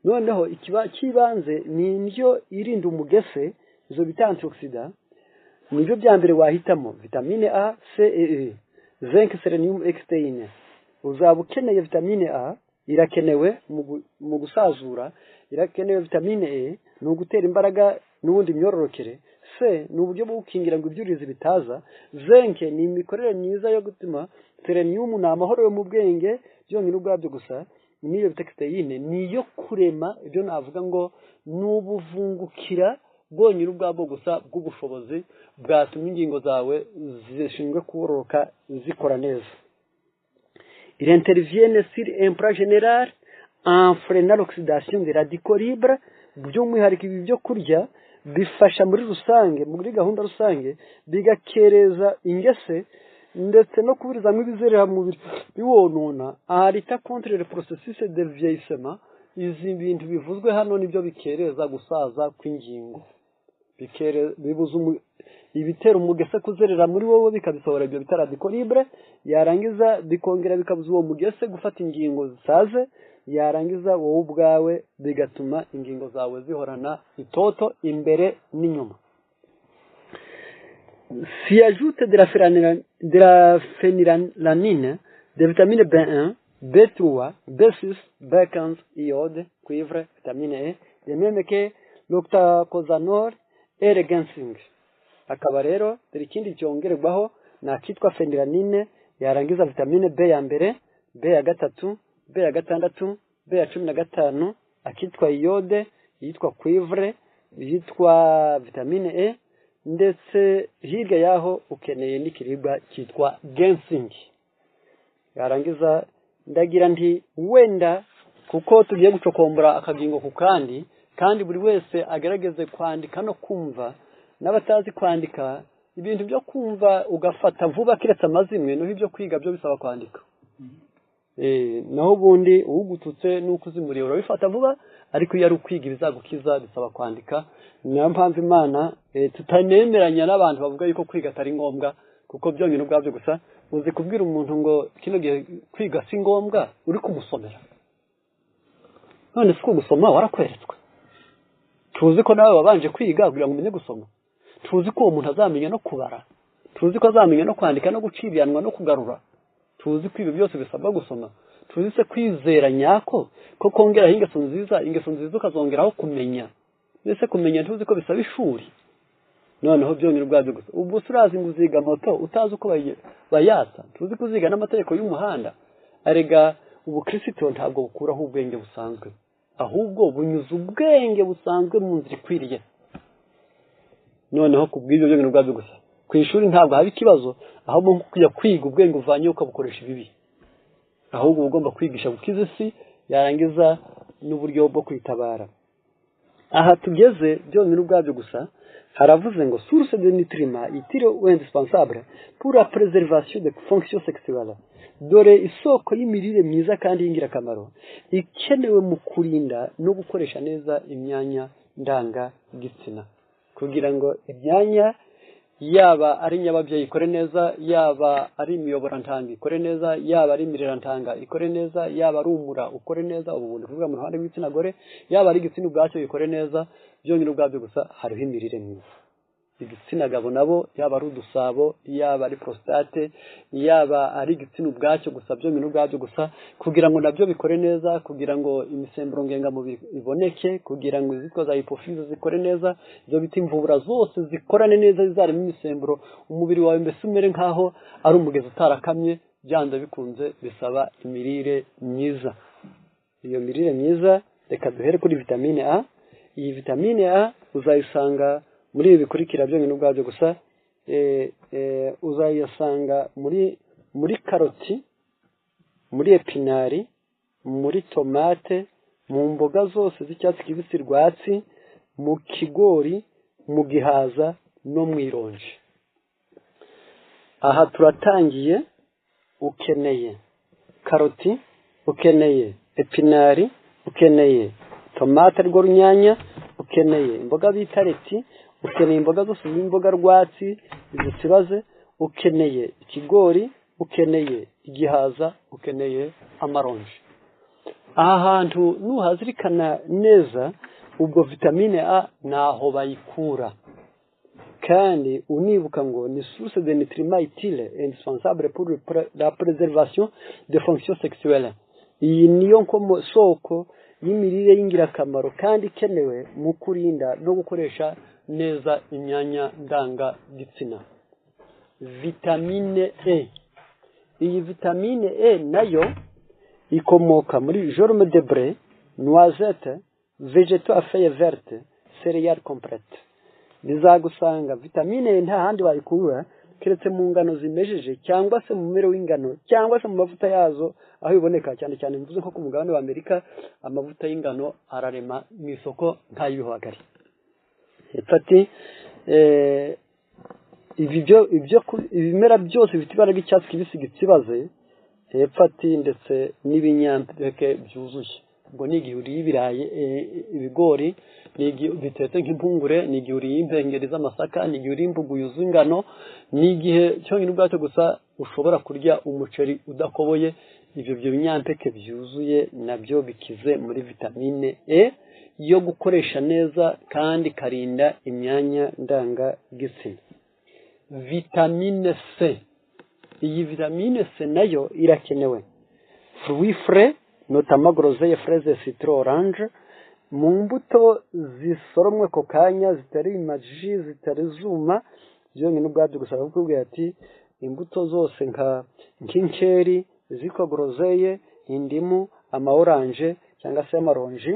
Noneho ikiba cy'ibanze ni indyo irinda umugese, izo bita antioxydants, nibyo bya mbere wahitamo: vitamine A, C et E, zinc, sélénium, cystéine. Uzaba ukeneye vitamine A, irakenewe mu gusazura, irakenewe. Vitamine E ni ugutera imbaraga n'ubundi imyororokere. C ni uburyo bwo gukingira ngo ibyuririzi bitaza. Zinc ni imikorere myiza yo gutuma. Sélénium ni amahoro yo mu bwenge byonyine ubwabyo gusa. N'iyo bita cystéine ni iyo kurema ibyo navuga ngo ni ubuvungukira. bwonyine ubwabwo gusa bw'ubushobozi bwatuma ingingo zawe zishinzwe kororoka zikora neza. Il intervient sur un plan général en freinant l'oxydation des radicaux libres. By'umwihariko ibi byo kurya bifasha muri rusange, muri gahunda rusange, bigakereza ingese ndetse no kuburizamo ibizerera mu mubiri biwonona, en luttant contre le processus de vieillissement. Izi bintu bivuzwe hano nibyo bikereza gusaza kw'ingingo, bibuza ibitera umugese kuzerera muri wowe, bikabisohora, ibyo bita radicaux libres. Yarangiza bikongera bikabuza uwo mugese gufata ingingo zisaze, yarangiza wowe ubwawe bigatuma ingingo zawe zihorana itoto imbere n'inyuma. S'y ajoute de la phénylalanine, des vitamines B1, B3, B6, B15, iode, cuivre, vitamine E, de même que l'octacosanol et le ginseng. Akaba rero dore ikindi cyongerwaho ni akitwa phénylalanine, yarangiza vitamine B ya mbere, B ya gatatu, B ya gatandatu, B ya 15, akitwa iode, yitwa cuivre, yitwa vitamine E, ndetse hirya y'aho ukeneye n'ikiribwa cyitwa ginseng. Yarangiza ndagira nti wenda kuko tugiye gucokombora akagingo ku kandi, kandi buri wese agerageze kwandika no kumva. N'abatazi kwandika, ibintu byo kumva ugafata vuba keretse amazimwe, naho ibyo kwiga byo bisaba kwandika. Naho ubundi ugututse n'uko uzimuriye urabifata vuba, ariko iyo ari ukwiga ibizagukiza bisaba kwandika. Niyo mpamvu Imana tutanemeranya n'abantu bavuga yuko kwiga atari ngombwa, kuko byonyine ubwabyo gusa uzi kubwira umuntu ngo kino gihe kwiga si ngombwa uri kumusomera. None si gusoma warakweretswe? Tuzi ko nawe wabanje kwiga kugira ngo umenye gusoma. Tuzi ko uwo muntu azamenya no kubara, tuzi ko azamenya no kwandika no guciriranwa no kugarura. Tuzi ko ibi byose bisabwa gusoma. Tuzi se kwizera nyako ko kongeraho ingeso nziza, ingeso nziza ukazongeraho kumenya? Mbese kumenya ntuzi ko bisaba ishuri? Noneho byonyine ubwabyo gusa, ubwo urazi ngo uziga moto utazi uko bayatsa? Tuzi ko uziga n'amategeko y'umuhanda? Arega ubukristo ntabwo bukuraho ubwenge busanzwe, ahubwo bunyuza ubwenge busanzwe mu nzira ikwiriye. Noneho ku bw'ibyo byonyine ubwabyo gusa, ku ishuri ntabwo haba ikibazo, ahubwo nko kujya kwiga ubwenge uvanye ukabukoresha ibibi. Ahubwo uba ugomba kwigisha gukiza isi, yarangiza n'uburyo bwo kwitabara. Aha tugeze byonyine ubwabyo gusa haravuze ngo source de nutriments utile ou indispensable pour la préservation des fonctions sexuelles. Dore isoko y'imirire myiza kandi y'ingirakamaro ikenewe mu kurinda no gukoresha neza imyanya ndangagitsina, kugira ngo imyanya yaba ari nyababyeyi ikore neza, yaba ari imiyoborantanga ikore neza, yaba ari imirirantanga ikore neza, yaba ari umura ukore neza, ubu bundi kuvuga mu ruhande rw'igitsina gore, yaba ari igitsina ubwacyo ikore neza. Byonyine ubwabyo gusa hariho imirire myiza. Igitsina gabo nabo, yaba ari udusabo, yaba ari prostate, yaba ari igitsina ubwacyo gusa, byonyine ubwabyo gusa kugira ngo nabyo bikore neza, kugira ngo imisemburo ngengamubiri iboneke, kugira ngo izitwa za hypophyse zikore neza, izo bita imvubura zose zikorane neza, zizaremo imisemburo, umubiri wawe mbese umere nk'aho ari umugezi utarakamye, byanze bikunze bisaba imirire myiza. Iyo mirire myiza, reka duhere kuri vitamine A. Iyi vitamine A uzayisanga muri ibi bikurikira byonyine ubwabyo gusa. Uzayasanga muri karoti, muri épinards, muri tomate, mu mboga zose z'icyatsi kibisi rwatsi, mu kigori, mu gihaza no mu ironji. Aha turatangiye. Ukeneye karoti, ukeneye épinards, ukeneye tomate rwo runyanya, ukeneye imboga bita laitue, ukeneye imboga zose z'imboga rwatsi zisibaze, ukeneye ikigori, ukeneye igihaza, ukeneye amaronji. Aha hantu nuhazirikana neza, ubwo vitamine A naho bayikura. Kandi unibuka ngo ni source de nutriments utiles indispensable pour la préservation des fonctions sexuelles. Iyi niyo nkomo soko y'imirire y'ingirakamaro kandi ikenewe mu kurinda no gukoresha neza imyanya ndangagitsina. Vitamine E. Iyi vitamine E nayo ikomoka muri germe de blé, noisette, végétaux à feuilles vertes, céréales complètes. Bizagusanga vitamine E nta handi wayikura keretse mu ngano zimejeje, cyangwa se mu mumero w'ingano, cyangwa se mu mavuta yazo aho biboneka cyane cyane. Mvuze nko ku mugabane wa Amerika, amavuta y'ingano ararema mu isoko nk'ay'ibihwagari. Hepfo ati ibyo ibimera byose bifite ibara ry'icyatsi kibisi gitsibaze. Hepfo ati ndetse n'ibinyampeke byuzuye. Ubwo ni igihe uriye ibirayi, ibigori, ni igihe bitetse nk'impungure, ni igihe uriye impengeri z'amasaka, ni igihe uriye imbuguyu z'ingano, ni igihe cyonyine ubwacyo gusa ushobora kurya umuceri udakoboye. Ibyo binyampeke byuzuye nabyo bikize muri vitamine E yo gukoresha neza kandi ikarinda imyanya ndangagitsina. Vitamine C, iyi vitamine C nayo irakenewe. Fruits frais, notamment groseille, fraise, citron, orange, mu mbuto zisoromwe ako kanya, zitari imaji, zitari zuma byonyine ubwabyo gusa. Bakubwira ati imbuto zose nka nk'inkeri zitwa groseille, indimu, ama orange cyangwa se amaronji,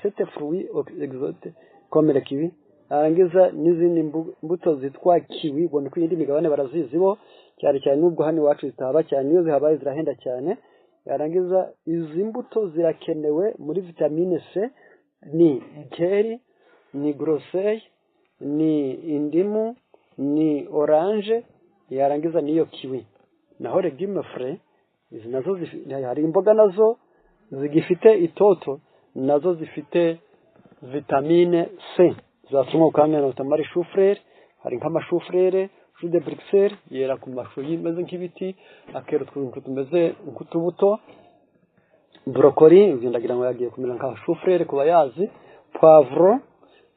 cette fruit exotique comme le kiwi, arangiza n'izindi mbuto zitwa kiwi. Ubwo ni ku yindi migabane barazizi bo cyane cyane, nubwo hano iwacu zitaba cyane, iyo zihabaye zirahenda cyane. Yarangiza izi mbuto zirakenewe muri vitamine C: ni inkeri, ni groseille, ni indimu, ni orange, yarangiza n'iyo kiwi. Naho légumes frais, izi nazo hari imboga nazo zigifite itoto, nazo zifite vitamine C zasoromwa ku kanya, notamment chou-fleur. Hari nk'ama chou-fleur, chou de Bruxelles, yera ku mashu yimeze nk'ibiti, akera utuntu tumeze nk'utubuto. Brocoli, ndagira ngo yagiye kumera nka chou-fleur ku bayazi, poivron,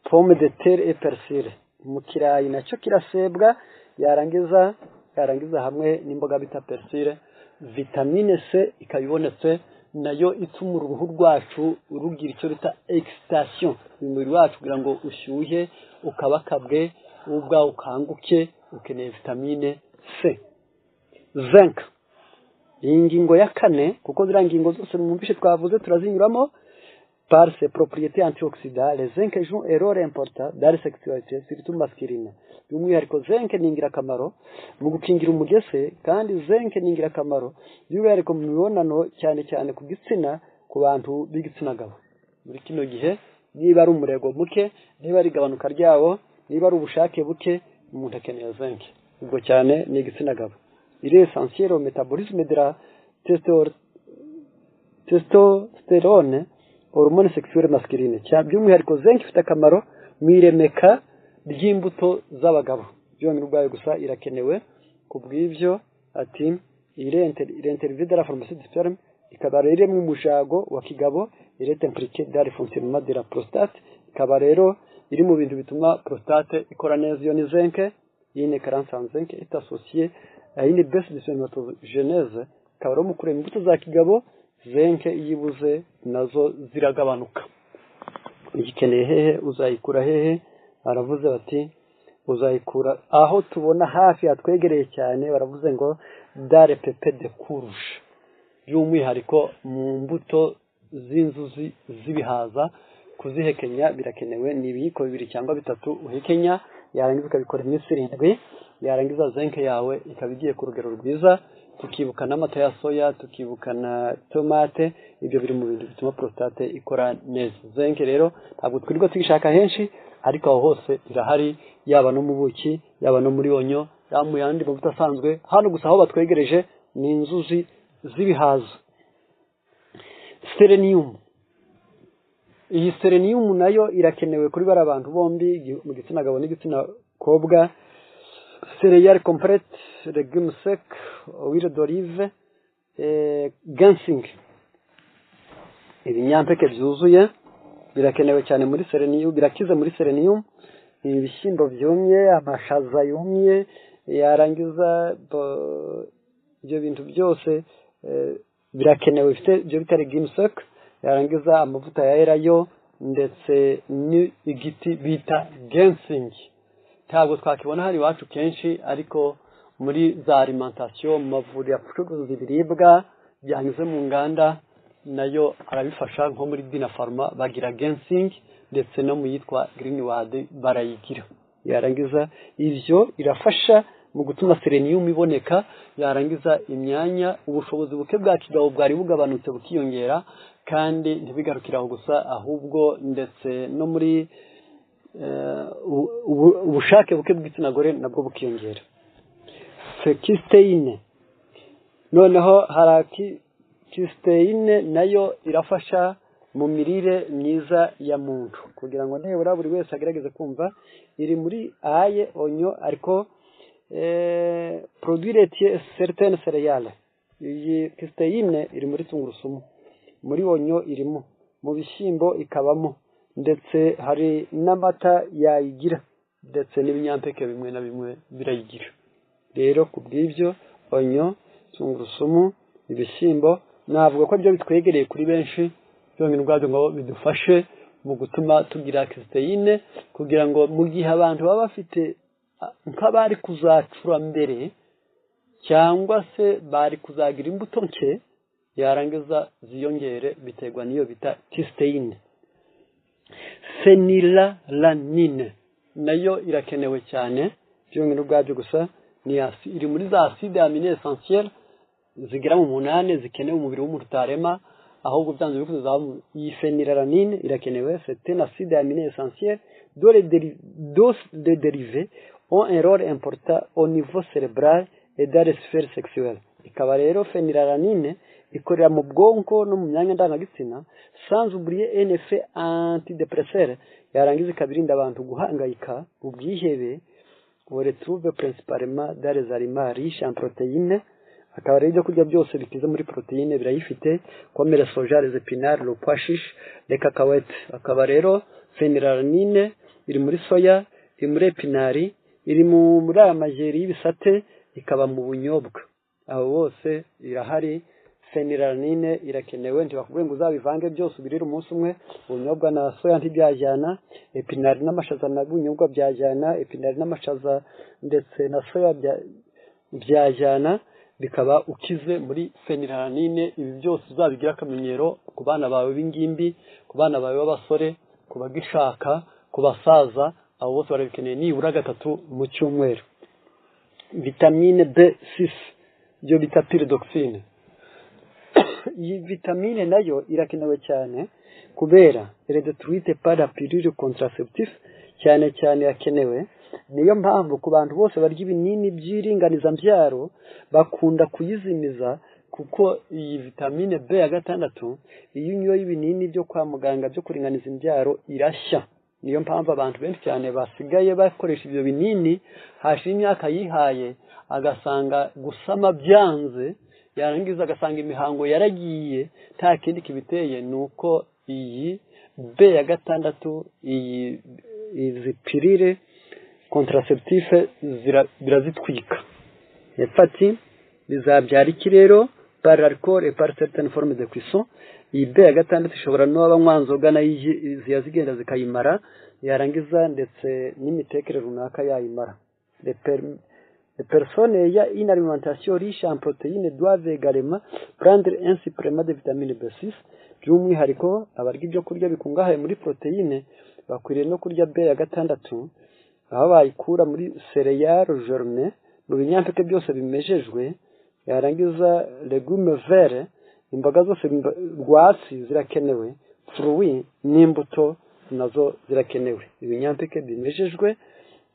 pomme de terre et persil. Mu kirayi nacyo kirasebwa, yarangiza hamwe n'imboga bita persil. Vitamine C ikaba ibonetse, nayo ituma uruhu rwacu rugira icyo bita excitation, umubiri wacu kugira ngo ushyuhe, ukabakabwe, wowe ubwawe ukanguke, ukeneye vitamine C. Zinc, iyi ngingo ya kane, kuko ziriya ngingo zose mwumvishe twavuze turazinyuramo. Par ses propriétés antioxydants, le zinc joue un rôle important dans la sexualité, surtout masculine. By'umwihariko zinc ni ingirakamaro mu gukingira umugese, kandi zinc ni ingirakamaro by'umwihariko mu mibonano, cyane cyane ku gitsina, ku bantu b'igitsina gabo muri kino gihe. Niba ari umurego muke, niba ari igabanuka ryawo, niba ari ubushake buke, umuntu akeneye zinc. Ubwo cyane ni igitsina gabo. Il est essentiel au métabolisme de la testostérone, hormone sexuelle masculine. By'umwihariko zinc ifite akamaro mu iremeka ry'imbuto z'abagabo. Byonyine ubwayo gusa irakenewe. Ku bw'ibyo ati il intervient dans la formation du sperme, ikaba rero mu mujago wa kigabo. Il est impliqué dans le fonctionnement de la prostate, ikaba rero iri mu bintu bituma prostate ikora neza. Iyo ni zinc. Une carence en zinc est associée à une baisse de spermatogenèse, ikaba rero mu kurema imbuto za kigabo. Zinc iyo ibuze nazo ziragabanuka. Uyikeneye hehe? Uzayikura hehe? Baravuze bati uzayikura aho tubona hafi hatwegereye cyane. Baravuze ngo dans les pépins de courge, by'umwihariko mu mbuto z'inzuzi z'ibihaza. Kuzihekenya birakenewe, ni ibiyiko 2 cyangwa 3 uhekenya, yarangiza ukabikora iminsi 7, yarangiza zinc yawe ikaba igiye ku rugero rwiza. Tukibuka n'amata ya soya, tukibuka na tomate, ibyo biri mu bintu bituma prostate ikora neza. Zinc rero ntabwo twirirwa tuyishaka henshi, ariko aho hose irahari, yaba no mu buki, yaba no muri oignon, yaba mu yandi mavuta asanzwe. Hano gusa aho batwegereje ni inzuzi z'ibihaza. Sélénium, iyi sélénium nayo irakenewe kuri bari abantu bombi, mu gitsina gabo n'igitsina kobwa. Céréales complètes, légumes secs, huile d'olive, ginseng, ibinyampeke byuzuye birakenewe cyane muri sélénium, birakize muri sélénium. Ibishyimbo byumye, amashaza yumye, yarangiza ibyo bintu byose birakenewe, bifite ibyo bita légumes secs, yarangiza amavuta ya elayo, ndetse n'igiti bita ginseng. Ntabwo twakibona hano iwacu kenshi, ariko muri za alimentation, mu mavuriro acuruza ibiribwa byanyuze mu nganda, nayo arabifasha. Nko muri Dynapharma bagira ginseng, ndetse no mu yitwa Greenward barayigira. Yarangiza ibyo irafasha mu gutuma sélénium iboneka, yarangiza imyanya ubushobozi buke bwa kigabo bwari bugabanutse bukiyongera. Kandi ntibigarukire aho gusa, ahubwo ndetse no muri ubushake buke bw'igitsina gore nabwo bukiyongera. Cystéine noneho, hari cystéine nayo irafasha mu mirire myiza ya muntu, kugira ngo nibura buri wese agerageze kumva. Iri muri ail, oignon, ariko produits laitiers, certaines céréales. Iyi cystéine iri muri tungurusumu, muri oignon irimo, mu bishyimbo ikabamo, ndetse hari n'amata yayigira, ndetse n'ibinyampeke bimwe na bimwe birayigira. Rero ku bw'ibyo, oignon, tungurusumu, ibishyimbo, navuga ko byo bitwegereye kuri benshi byonyine ubwabyo ngo bidufashe mu gutuma tugira cystéine, kugira ngo mu gihe abantu baba bafite nk'abari kuzacura mbere cyangwa se bari kuzagira imbuto nke, yarangiza ziyongere, biterwa n'iyo bita cystéine. Phénylalanine nayo irakenewe cyane byonyine ubwabyo gusa. Ni iri muri za acides aminés essentiels zigera mu 8 zikenewe umubiri w'umuntu utarema, ahubwo byanze bikunze iyi phénylalanine irakenewe. C'est un acide aminé essentiel dont les dérivés ont un rôle important au niveau cérébral et dans les sphères sexuelles. Ikaba rero phénylalanine ikorera mu bwonko no mu myanya ndangagitsina, sans oublier un effet antidépresseur. Yarangiza ikaba irinda abantu guhangayika, ubwihebe. On retrouve principalement dans les aliments riches en protéines. Akaba rero ibyo kurya byose bikize muri poroteyine birayifite, comme le soja, les épinards, le pois chiche, les cacahuètes. Akaba rero phénylalanine iri muri soya, iri muri épinards, iri muri aya majeri y'ibisate, ikaba mu bunyobwa, aho bose irahari. Phénylalanine irakenewe. Ntibakubwiye ngo uzabivange byose ubirire umunsi umwe. Ubunyobwa na soya ntibyajyana, épinards n'amashaza na bunyobwa byajyana, épinards n'amashaza ndetse na soya byajyana, bikaba ukize muri phénylalanine. Ibi byose uzabigira akamenyero ku bana bawe b'ingimbi, ku bana bawe b'abasore, ku bagishaka, ku basaza, abo bose barabikeneye nibura gatatu mu cyumweru. Vitamine B6, ibyo bita pyridoxine, iyi vitamine nayo irakenewe cyane kubera elle est détruite par la pilule contraceptif. Cyane cyane yakenewe, niyo mpamvu ku bantu bose barya ibinini by'iringanizambyaro bakunda kuyizimiza, kuko iyi vitamine B ya 6, iyo unyoye ibinini byo kwa muganga byo kuringaniza imbyaro, irashya. Niyo mpamvu abantu benshi cyane basigaye bakoresha ibyo binini, hashira imyaka yihaye agasanga gusama byanze, yarangiza agasanga imihango yaragiye. Nta kindi kibiteye, ni uko iyi B ya 6, iyi izi pilules contraceptives birazitwika. Hepfo ati bizabyara iki rero? Par l'alcool et par certaines formes de cuisson. Iyi B ya 6 ishobora no abanywa nzoga nayo ziya zigenda zikayimara, yarangiza ndetse n'imitekere runaka yayimara. Les personnes ayant une alimentation riche en protéines doivent également prendre un supplément de vitamine B6. By'umwihariko abarya ibyo kurya bikungahaye muri poroteyine bakwiriye no kurya B ya 6, aho bayikura muri céréales germées, mu binyampeke byose bimejejwe, yarangiza légumes verts, imboga zose rwatsi zirakenewe, fruits n'imbuto nazo zirakenewe, ibinyampeke bimejejwe,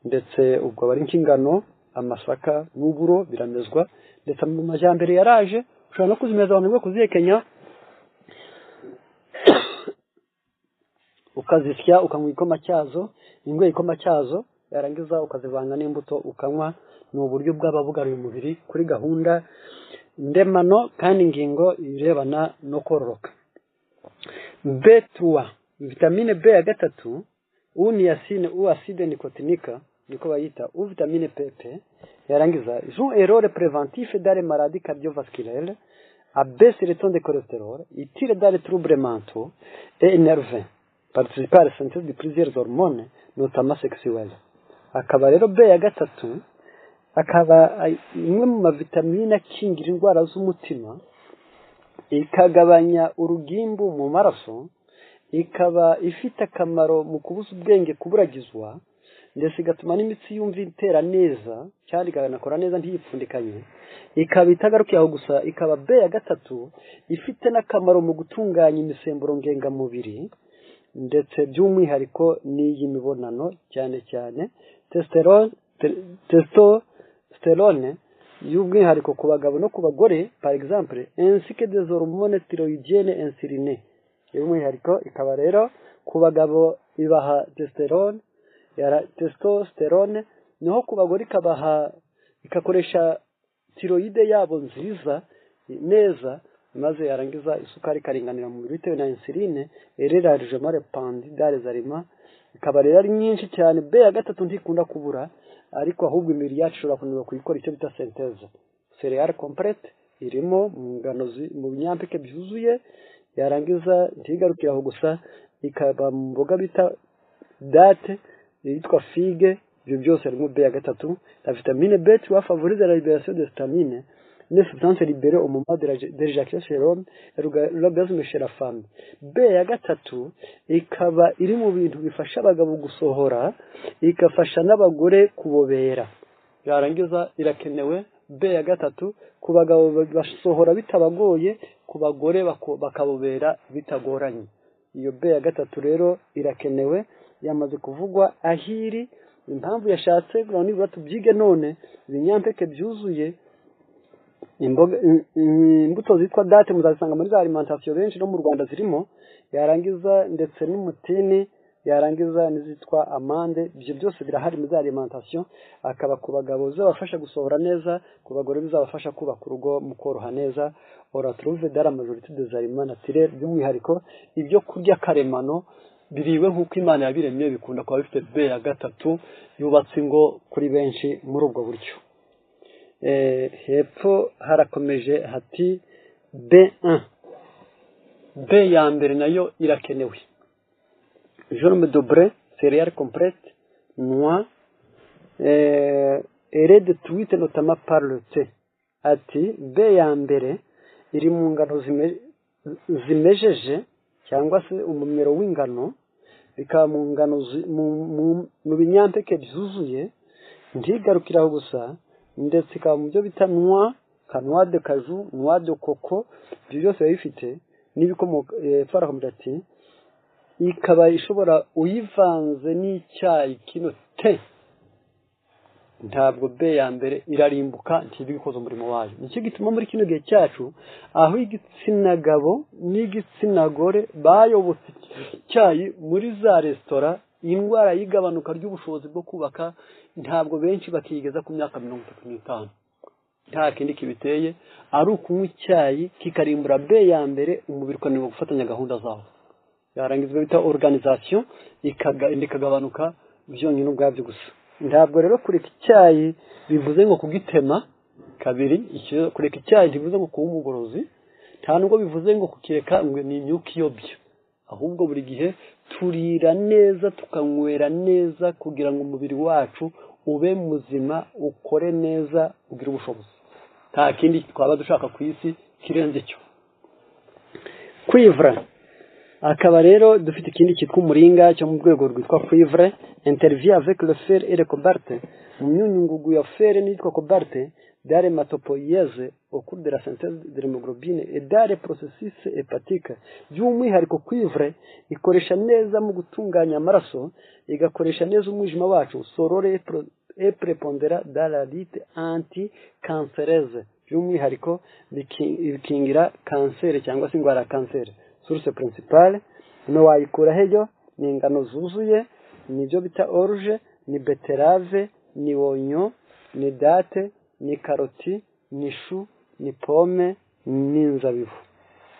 ndetse ubwo aba ari nk'ingano, amasaka n'uburo biramezwa. Ndetse mu majyambere yaraje, ushobora no kuzimeza abantu bwo kuzihekenya, ukazisya, ukanywa igikoma cyazo, ingwe igikoma cyazo, yarangiza ukazivanga n'imbuto ukanywa. Ni uburyo bwaba bugaruye umubiri kuri gahunda ndemano kandi ingingo irebana no kororoka. B3, vitamine B ya 3, ou niacine ou acide nicotinique niko bayita, ou vitamine PP, yarangiza joue un rôle préventif dans les maladies cardiovasculaires, abaisse le taux de cholestérol, utile dans les troubles mentaux et nerveux, participe à la synthèse de plusieurs hormones, notamment sexuelles. Akaba rero B ya 3 akaba imwe mu mavitamine akingira indwara z'umutima, ikagabanya urugimbu mu maraso, ikaba ifite akamaro mu kubuza ubwenge kuburagizwa. Ndetse igatuma n'imitsi yumva itera neza cyane, ikanakora neza ntiyipfundikanye. Ikaba itagarukiye aho gusa, ikaba B ya gatatu ifite n'akamaro mu gutunganya imisemburo ngengamubiri, ndetse by'umwihariko n'iy'imibonano, cyane cyane testostérone, y'umwihariko ku bagabo no ku bagore, par exemple, ainsi que des hormones thyroïdiennes insuline. Y'umwihariko ikaba rero ku bagabo ibaha testostérone, testostérone, naho ku bagore ikabaha, ikakoresha thyroïde yabo nziza neza, maze yarangiza isukari ikaringanira mu mubiri bitewe na insuline elle est largement répandue dans les aliments. Ikaba rero ari nyinshi cyane. B ya gatatu ntikunda kubura, ariko ahubwo imibiri yacu ishobora kunanirwa kuyikora, icyo bita synthèse. Céréales complètes irimo mu ngano, mu binyampeke byuzuye. Yarangiza ntigarukire aho gusa, ikaba mu mboga bita dattes, yitwa figue, ibyo byose harimo B ya gatatu. La vitamine B3 favorise la libération de histamine, une substance libérée au moment de l'éjaculation chez l'homme et l'orgasme chez la femme. B ya gatatu ikaba iri mu bintu bifasha abagabo gusohora, igafasha n'abagore kubobera. Yarangiza irakenewe B ya gatatu ku bagabo, basohora bitabagoye, ku bagore bakabobera bitagoranye. Iyo B ya gatatu rero irakenewe, yamaze kuvugwa ahiri. Impamvu yashatse kugira ngo nibura tubyige none: ibinyampeke byuzuye, imboga, imbuto zitwa dattes, muzazisanga muri za alimentation benshi no mu Rwanda zirimo, yarangiza ndetse n'umutini, yarangiza n'izitwa amandes, ibyo byose birahari muri za alimentation. Akaba ku bagabo bizabafasha gusohora neza, ku bagore bizabafasha kubaka urugo mu koroha neza. On la trouve dans la majorité des aliments naturels. By'umwihariko ibyo kurya karemano biriwe nk'uko Imana yabiremye bikunda kuba bifite B ya gatatu yubatse ingo kuri benshi muri ubwo buryo. Hepfo harakomeje hati B1, B ya mbere nayo irakenewe: germe de blé, céréales complètes, noix, elle est détruite notamment par le thé. Ati B ya mbere iri mu ngano zimejeje cyangwa se umumero w'ingano, bikaba mu ngano, mu binyampeke byuzuye. Ntigarukire aho gusa, ndetse ikaba mu byo bita noix, nka noix de cajou, noix de coco, ibyo byose biba bifite n'ibikomoka. Hepfo harakomeza ati ikaba ishobora uyivanze n'icyayi kino thé, ntabwo B ya mbere irarimbuka, ntiba ikoze umurimo wayo. Nicyo gituma muri kino gihe cyacu, aho igitsina gabo n'igitsina gore bayobotse icyayi muri za resitora, indwara y'igabanuka ry'ubushobozi bwo kubaka, ntabwo benshi bakigeza ku myaka 35. Nta kindi kibiteye, ari ukunywa icyayi kikarimbura B ya mbere, umubiri ukananirwa gufatanya gahunda zawo, yarangiza bita organisation ikagabanuka byonyine ubwabyo gusa. Ntabwo rero kureka icyayi bivuze ngo kugitema kabiri. Kureka icyayi ntibivuze ngo kuba umugorozi, nta nubwo bivuze ngo kukireka ngo ni imyuka iyobya. Ahubwo buri gihe turira neza, tukanywera neza, kugira ngo umubiri wacu ube muzima, ukore neza, ugire ubushobozi. Nta kindi twaba dushaka ku isi kirenze icyo. Cuivre, akaba rero dufite ikindi cyitwa umuringa cyo mu rwego rwitwa cuivre, intervient avec le fer et le cobalt, mu myunyungugu ya fer n'iyitwa cobalt, dans l'hématopoïèse, au cours de la synthèse de l'hémoglobine et dans les processus hépatiques. By'umwihariko cuivre ikoresha neza mu gutunganya amaraso, igakoresha neza umwijima wacu. Son rôle est prépondérant dans la lutte anticancéreuse. By'umwihariko bikingira kanseri cyangwa se indwara ya kanseri. Source principale no wayikura heyo? Ni ingano zuzuye, nibyo bita orge, ni betterave, ni oignon, ni datte, ni karoti, ni chou, ni pomme, n'inzabibu.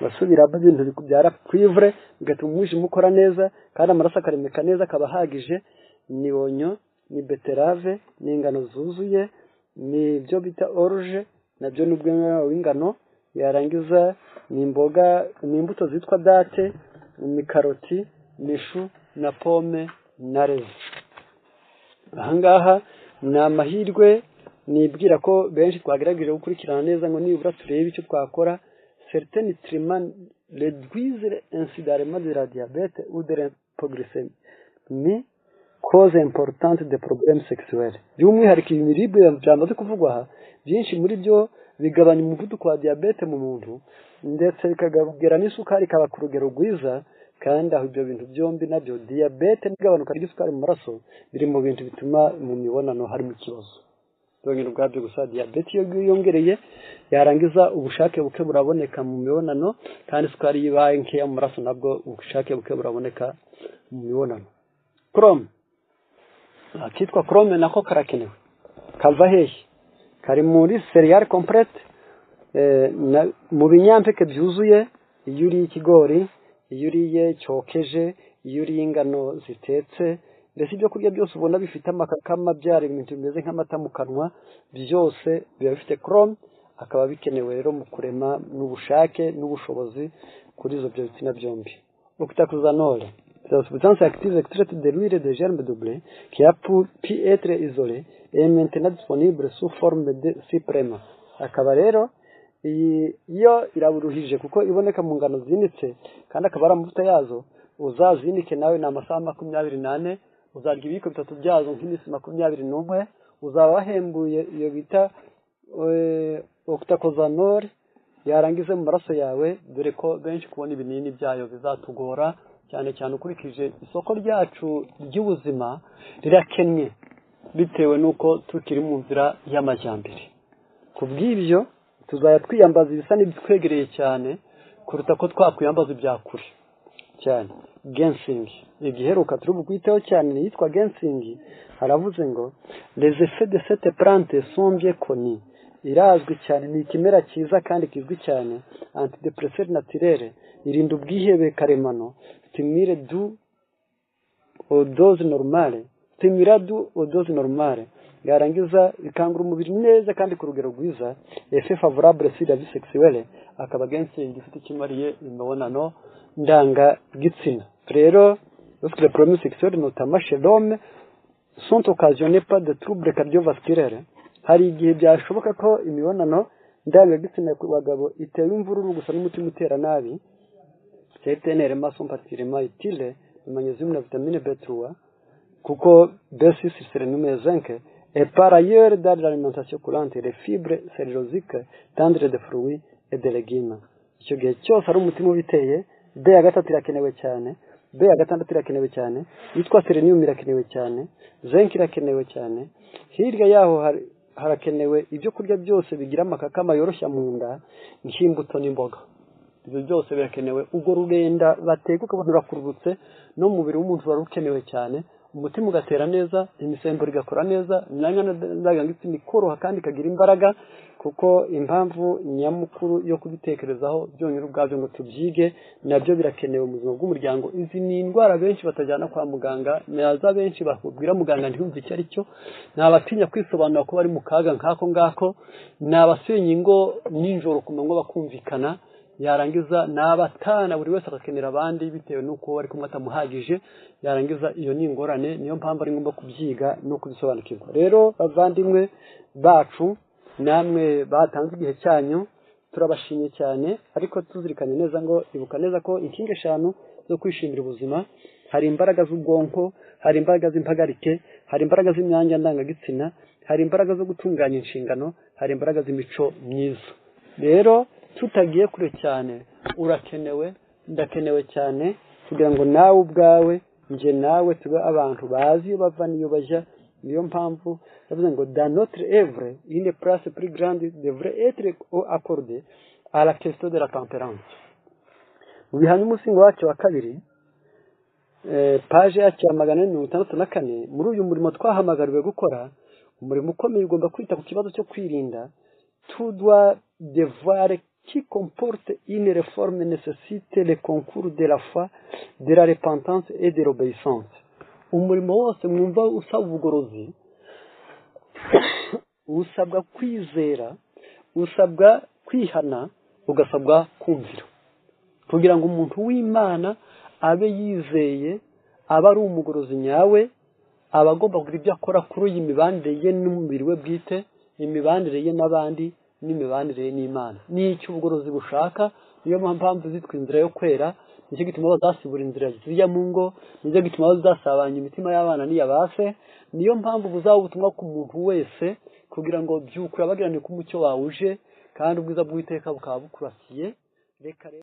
Basubiramo ibintu bibyara cuivre, bigatuma umwijima ukora neza kandi amaraso akaremeka neza, akaba ahagije: ni oignon, ni betterave, ni ingano zuzuye, ni ibyo bita orge, nabyo ni ubwenge w'ingano, yarangiza ni imboga, ni imbuto zitwa datte, ni karoti, ni chou na pomme na raisin. Ahangaha ni amahirwe nibwira ko benshi twagerageje gukurikirana neza ngo nibura turebe icyo twakora. Certains nutriments réduisent incidemment de la diabète ou de l'hypoglycémie. Cause importante de problèmes sexuels. By'umwihariko ibi biribwa byamaze kuvugwa aha, byinshi muri byo bigabanya umuvuduko wa diyabete mu muntu, ndetse bikagabanya n'isukari ikaba ku rugero rwiza. Kandi aho ibyo bintu byombi nabyo, diyabete n'igabanuka ry'isukari mu maraso, biri mu bintu bituma mu mibonano harimo ikibazo byonyine ubwabyo gusa. Diyabete iyo yiyongereye, yarangiza ubushake buke buraboneka mu mibonano, kandi isukari iyo ibaye nkeya mu maraso, nabwo ubushake buke buraboneka mu mibonano. Chrome, akitwa chrome nako karakenewe. Kava hehe? Kari muri céréales complètes, mu binyampeke byuzuye. Iyo uriye ikigori, iyo uriye cyokeje, iyo uriye ingano zitetse, mbese ibyo kurya byose ubona bifite amakakama, byara ibintu bimeze nk'amata mu kanwa, byose biba bifite chrome. Akaba bikenewe rero mu kurema n'ubushake n'ubushobozi kuri izo byo bitsina byombi. Octacosanol, c'est la substance active extraite de l'huile de germe de blé qui a pu être isolée et est maintenant disponible sous forme de supplément. Akaba rero iyi yo iraburuhije kuko iboneka mu ngano zinitse, kandi akaba ari amavuta yazo. Uzazinike nawe, ni amasaha 24. Uzarya ibiyiko 3 byazo nk'iminsi 21, uzaba wahembuye iyo bita octacosanol yarangize mu maraso yawe, dore ko benshi kubona ibinini byayo bizatugora cyane cyane ukurikije isoko ryacu ry'ubuzima rirakennye, bitewe n'uko tukiri mu nzira y'amajyambere. Ku bw'ibyo tuzajya twiyambaza ibisa n'ibitwegereye cyane kuruta ko twakwiyambaza ibya kure cyane. Ginseng, igiheruka turi bukwiteho cyane ni iyitwa ginseng. Haravuze ngo les effets de cette plante sont bien connus. Irazwi cyane, ni ikimera cyiza kandi kizwi cyane. Antidépresseur naturel, irinda ubwihebe karemano. Stimule doux aux doses normales, stimulant doux aux doses normales, yarangiza ikangura umubiri neza kandi ku rugero rwiza. Effet favorable sur la vie sexuelle. Akaba ginseng ifite ikimariye imibonano ndangagitsina. Rero lorsque les problèmes sexuels, notamment chez l'homme, sont occasionnés par des troubles cardiovasculaires, hari igihe byashoboka ko imibonano ndangagitsina ku bagabo itewe imvururu gusa n'umutima utera nabi, certains éléments sont particulièrement utiles: le magnésium, la vitamine B3, kuko B6, sélénium et zinc, et par ailleurs, dans l'alimentation courante, les fibres cellulosiques tendres de fruits et de légumes. Icyo gihe cyose ari umutima ubiteye, B ya 3 irakenewe cyane, B ya 6 irakenewe cyane, yitwa sélénium irakenewe cyane, zinc irakenewe cyane. Hirya yaho harakenewe ibyo kurya byose bigira amakakama yoroshya mu nda, nk'imbuto n'imboga. Ibyo byose birakenewe. Ubwo rurenda bateka ukabona urakururutse, no mu mubiri w'umuntu wari ukenewe cyane. Umutima ugatera neza, imisemburo igakora neza, imyanya ndangagitsina ikoroha kandi ikagira imbaraga. Kuko impamvu nyamukuru yo kubitekerezaho byonyine ubwabyo ngo tubyige, nabyo birakenewe mu buzima bw'umuryango. Izi ni indwara benshi batajyana kwa muganga, naza benshi bakubwira muganga ntiyumve icyo ari cyo. Ni abatinya kwisobanura ko bari mu kaga nk'ako ngako, ni abasenya ingo nijoro ku manywa bakumvikana, yarangiza ni abatana, buri wese agakenera abandi bitewe n'uko bari kumwe atamuhagije. Yarangiza iyo ni ingorane. Niyo mpamvu ari ngombwa kubyiga no kubisobanukirwa. Rero bavandimwe bacu, namwe batanze igihe cyanyu, turabashimye cyane. Ariko tuzirikanye neza ngo ibuka neza ko inkingi eshanu zo kwishimira ubuzima: hari imbaraga z'ubwonko, hari imbaraga z'impagarike, hari imbaraga z'imyanya ndangagitsina, hari imbaraga zo gutunganya inshingano, hari imbaraga z'imico myiza. Rero tutagiye kure cyane, urakenewe, ndakenewe cyane, kugira ngo nawe ubwawe, njye nawe, tube abantu bazi iyo bava n'iyo bajya. Niyo mpamvu yavuze ngo dans notre œuvre, une place plus grande devrait être accordée à la question de la tempérance. Mu bihamya, umusingi wacu wa kabiri, page yacu ya 464. Muri uyu murimo twahamagariwe gukora, umurimo ukomeye ugomba kwita ku kibazo cyo kwirinda. Tout devoir qui comporte une réforme nécessite le concours de la foi, de la repentance et de l'obéissance. Umurimo wose mwumva usaba ubugorozi usabwa kwizera, usabwa kwihana, ugasabwa kumvira. Kugira ngo umuntu w'Imana abe yizeye, abe ari umugorozi nyawe, aba agomba kugira ibyo akora kuri iyi mibanire ye n'umubiri we bwite, imibanire ye n'abandi. n'imibanire n'Imana. N'icyo ubugorozi bushaka, niyo mpamvu zitwa inzira yo kwera, nicyo gituma bazasibura inzira zijya mu ngo, nicyo gituma bazasabanya imitima y'abana n'iya ba se. Niyo mpamvu buzaba ubutumwa ku muntu wese, kugira ngo byukura bagirane ko umucyo wawe uje, kandi ubwiza bw'Uwiteka bukaba bukurasiye. Reka rero.